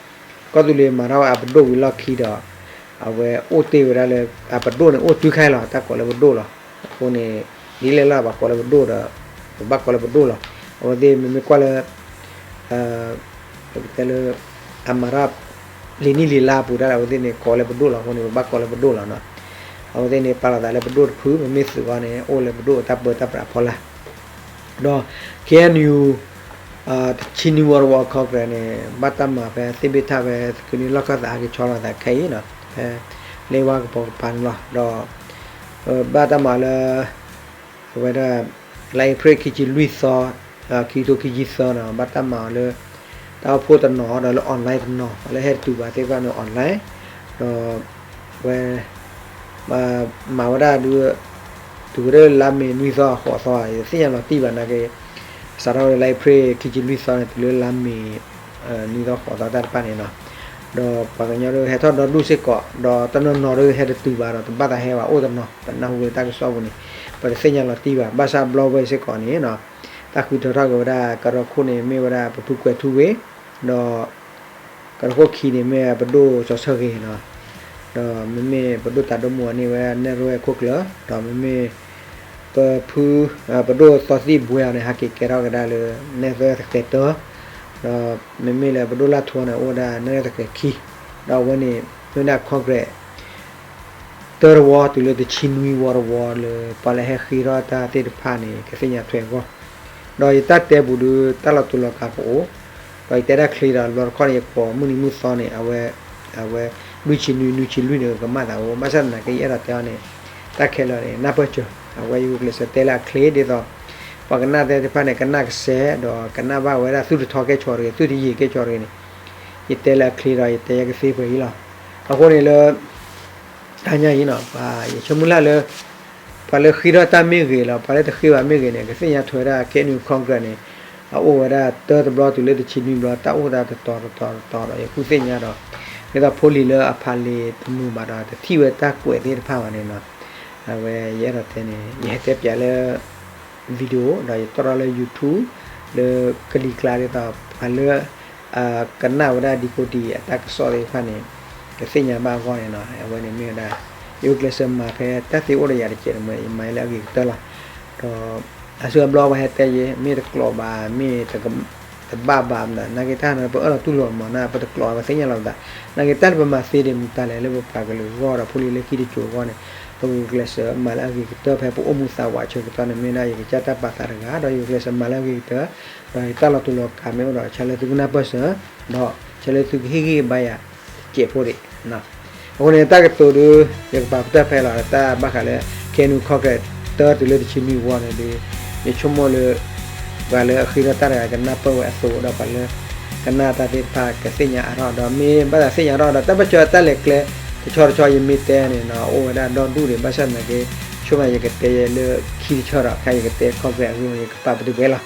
ကီၢ်သူလ့ၤမၤထီၣ်ဝဲအပဒိၣ်ဝံၤလီၢ်ခံဒီး အဝဲအိၣ်တ့ၢ်ဝဲဒၣ်လၢ အပဒိၣ်န့ၣ် အိၣ်တုၤခဲလီၤ တၢ်ကိးလၢပဒိၣ်လီၤ. အဃိန့ၣ် ဒ်လဲၣ်လၢပှၤကိးလၢပဒိၣ်ဒီး ပဘၣ်ကိးလၢပဒိၣ်လီၤ. အဝဲသ့ၣ်မ့မ့ၢ်ကွၢ်လၢ ပကတဲလၢ အမၤထီၣ် လံာ်နံၣ်လံာ်လါအပူၤဒၣ်လဲာ် အဝဲသ့ၣ်န့ၣ် ကိးလၢပဒိၣ်လီၤ. အဃိန့ၣ် ပဘၣ်ကိးလၢပဒိၣ်လီၤနီၤ. အဝဲသ့ၣ်န့ၣ် ပာ်လီၤသးလၢပဒိၣ်တဖု မ့မ့ၢ်သုးအီၤန့ၣ် အိၣ်လၢပဒိၣ်တၢ်ပၢတၢ်ပြးဖီလာ် ဒီး K N U တဆံနွံဝီတဝီ Congress န့ၣ် ဘၣ်တၢ်မၤဖဲသ့ၣ်ဘ့ၣ်ထၣ်ဖဲသကုၤန့ၣ် လီၢ်ခၢၣ်သးဟဲက့ၤဆီလီၤသးခဲအံၤနီၤ ဖဲ လ့ဝါကပိာ်ကပၤန့ၣ်လီၤ. ဒီး ဘၣ်တၢ်မၤလၢ အဝဲဒၣ် လါအ့ဖြ့ၣ်ခံဆံလွံၢ်သီ ခံကထိခံဆံသၢနီၤ ဘၣ်တၢ်မၤအီၤလၢ တၢ်အိၣ်ဖှိၣ်တနီၤဒီးလၢ online တနီၤ လၢဟဲတတုၤဘၣ်သ့ၣ်တဖၣ်န့ၣ် online ဒီး အဝဲ မၤဝဲဒၣ်ဒုး တုၤဝဲဒၣ်လါမ့ၤနွံသီအဃိးသီ ယတသ့ၣ်ညါလီၤတံၢ်ဘၣ်နာ်က့ စးထီၣ်ဝဲလၢလါအ့ဖြ့ၣ်ခံဆံလွံၢ်သီန့ၣ် တုၤလၢလါမ့ၤ နွံသီဃိးသီတၢ်တဖၣ်န့ၣ်နီၤ ဒီးပှၤကညီဒုးဟဲထီၣ်ဒီဒူၣ်စ့ၢ်ကီး ဒီးတနီၤနီၤဒုးဟဲတတုၤဘၣ်ဒီး တဘၣ်သးဟဲဘၣ်အိၣ်တနီၤ ပနၢ်ဟူလၢတၢ်ကစီၣ်ပူၤန့ၣ် ပတသ့ၣ်ညါလီၤတံၢ်ဘၣ် ဘၣ်ဆၣ်ဘျီဝဲစ့ၢ်ကီးန့ၣ်နီၤ တၢ်ဃုထၢထီၣ်က့ၤဝဲဒၣ် ကရၢခိၣ်န့ၣ် မ့ၢ်ဝဲဒၣ်ပဖုကွဲးထူဝ့ ဒီး ကရၢခိၣ်ခံန့ၣ် မ့ၢ်ပဒိၣ်စီၤဆၢဂ့ၤနီၤ ဒီးမ့မ့ၢ်ပဒိၣ်တၢ်ဒိၣ်မူအီၤန့ၢ်ဝဲနဲၣ်ရွဲၣ်ခိၣ်ကျၢၢ် ဒီးမ့မ့ၢ် ပဖု ပဒိၣ်သီသံၣ်ဘှဲအီၤန့ၣ် ဟဲက့ၤကဲထီၣ်ကဒါလၢ နဲၣ်ရွဲၣ်သကဲးတၢၢ် ဒီးမ့မ့ၢ်လၢပဒိၣ်လၢ်ထူန့ၣ် အိၣ်ဝဲဒၣ်နဲၣ်ရွဲၣ်သကဲးခံ ဒီးအဝဲန့ၣ် မ့ၢ်ဝဲဒၣ် Congress တၢတဝီတုၤလၢတဆံနွံဝီတဝီလၢ ပှၤလၢဟဲဃ့ထီၣ်တၢ်သ့ၣ်တဖၣ်န့ၣ် ကသ့ၣ်ညါထွဲအဂီၢ် ဒီးယတၢ်တဲပူၤဒုး တၢ်လီၤတူာ်လီၤကာ်ကအိၣ်, ဒီးယတဲတၢ်ချ့ဒီးလီတခီန့ၣ် ယကိးမုၢ်နံၤမုၢ်သီန့ၣ် အဝဲ အဝဲ လွံၢ်ဆံနွံ နွံဆံလွံၢ်န့ၣ် ကမၣ်သးအိၣ်, ဘၣ်ဆၣ်သနာ်က့ ယအဲၣ်ဒိးတဲအီၤန့ၣ် တၢ်ခဲလၢာ်န့ၣ် နၢ်ပၢၢ်စၢၤ, အဝဲယဂုာ်ကျဲးစၢးတဲလၢအချ့ဒ်သိး ပှၤကနၣ်သ့ၣ်တဖၣ်န့ၣ် ကနၣ်ကစဲး ဒီးကနၣ်ဘၣ်ဝဲဒၣ်သုတထီကဲၣ်ဆိးတဂ့ၤ သုတယံာ်ကဲၣ်ဆိးတဂ့ၤန့ၣ် ယတဲလၢအချ့ဒီး ယတဲယကသ့ပှဲၤအံၤလီၤ. အဃိန့ၣ်လၢ တၢ်ညါအံၤနီၤ ယဆိကမိၣ်လၢ ပှၤလၢဃ့ထီၣ်တၢ်မ့ၢ်ဂ့ၤလီၤ ပှၤလၢတဃ့ဘၣ်မ့ၢ်ဂ့ၤန့ၣ် ကသ့ၣ်ညါထွဲဒၣ် KNU Congress န့ၣ် အအိၣ်ဝဲဒၣ်တၢတဘျီတုၤလၢတဆံနွံဘျီ တၢ်အိၣ်ဝဲဒၣ်တတီၤတတီၤတတီၤဒီး ယဃုသ့ၣ်ညါဒီး ဒ်သိးဖိလံၤလၢအဖးလံာ်တမုာ်ဘၣ်ဒီး တထံၣ်ဝဲတၢ်ကွဲးသ့ၣ်တဖၣ်ဘၣ်န့ၣ်နီၤ အဝဲယအဲၣ်ဒိးတဲန့ၣ် ယဟဲတဲပၠးလၢ video ဒီးယတီၣ်ထီၣ်လၢ YouTube လၢကလံၤကျါဒ်သိး ပှၤလၢ ကနၣ်ဝဲဒၣ် decoding အတၢ်ကစီၣ်သ့ၣ်တဖၣ်န့ၣ် ကသ့ၣ်ညါဘၣ်အဂီၢ်န့ၣ်နီၤ အဝဲန့ၣ်မ့ၢ်ဝဲဒၣ် ယဂုာ်ကျဲးစၢးမၤဖဲတၢ်သ့အိၣ်ဒီးယၤတကဲးတမှဲ ယမၤလၢအဂ့ၤကတၢၢ်လီၤ. ဒီး အဆၢအဘျီပှၤဟဲတဲယဲ မ့ၢ်တကျိးဘၣ် မ့ၢ် တဘၣ်ဘၣ်မတၤ နာ်က့တၢ်န့ၣ် ပအၢၣ်လီၤတူၢ်လိာ်မးနီၤ ပတကျိးဘၣ် ပသ့ၣ်ညါလီၤပသး နာ်က့တၢ်လၢပမၤသ့ဒ်မတၤလဲၣ် လၢပပှၤကလုာ်အဂီၢ်ဒီးဖိလံၤလၢခံတစိၤအဂီၢ်န့ၣ် ပဂုာ်ကျဲးစၢးမၤလၢအဂ့ၤကတၢၢ် ဖဲပအိၣ်မူသးဝးဆၢကတီၢ်န့ၣ် မ့ၢ်ဒၣ်ယကစၢ်တၢ်ပာ်သးတဂၤ ဒီးယဂုာ်ကျဲးစၢးမၤလၢအဂ့ၤကတၢၢ် ဒီးယတၢ်လီၤတူာ်လီၤကာ်မ့ၢ်အိၣ်ဒီး ဆၢလၢသုကနၢ်ပၢၢ်စၢၤ ဒီးဆၢလၢသုကဟ့ၣ်ဂံၢ်ဘါယၤ တစဲးဖိဒံး အဃိန့ၣ် တၢ်ကတိၤဒုး ယကပာ်ပတၢ်ဖဲလီၤ တၢ်ဘၣ်ဃးလၢ KNU Congress တၢတုၤလၢတဆံနွံဝီန့ၣ်ဒုး ယဆိကမိၣ်လၢ ပှၤလၢအဃ့ထီၣ်တၢ်တဂၤကနၢ်ပၢၢ်ဝဲအသိးဒီးပှၤလၢ ကနၣ်တၢ်သ့ၣ်တဖၣ်ကသ့ၣ်ညါအါထီၣ်ဒီးမ့ၢ်ဘၣ်သးသ့ၣ်ညါထီၣ်ဒီး တၢ်ပၢၢ်ဆၢတၢ်လဲၤကျဲ တဆီတဆီယမ့ၢ်တဲန့ၣ်နီၤ အိၣ်ဝဲဒၣ်ဒီဒူၣ်ဒံး ဘၣ်ဆၣ်သနာ်က့ ဆိကမိၣ်ယကတဲယဲလၢခံတဆီဒီး ခဲအံၤယကတဲ Congress အဂ့ၢ်န့ၣ် ယကပာ်ပတုာ်ဝဲလီၤ.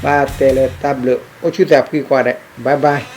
ဘၣ်တဲလၢတၢ်ဘျုး အိၣ်ဆူၣ်သးဖှံကွၢ်ဒဲး bye bye.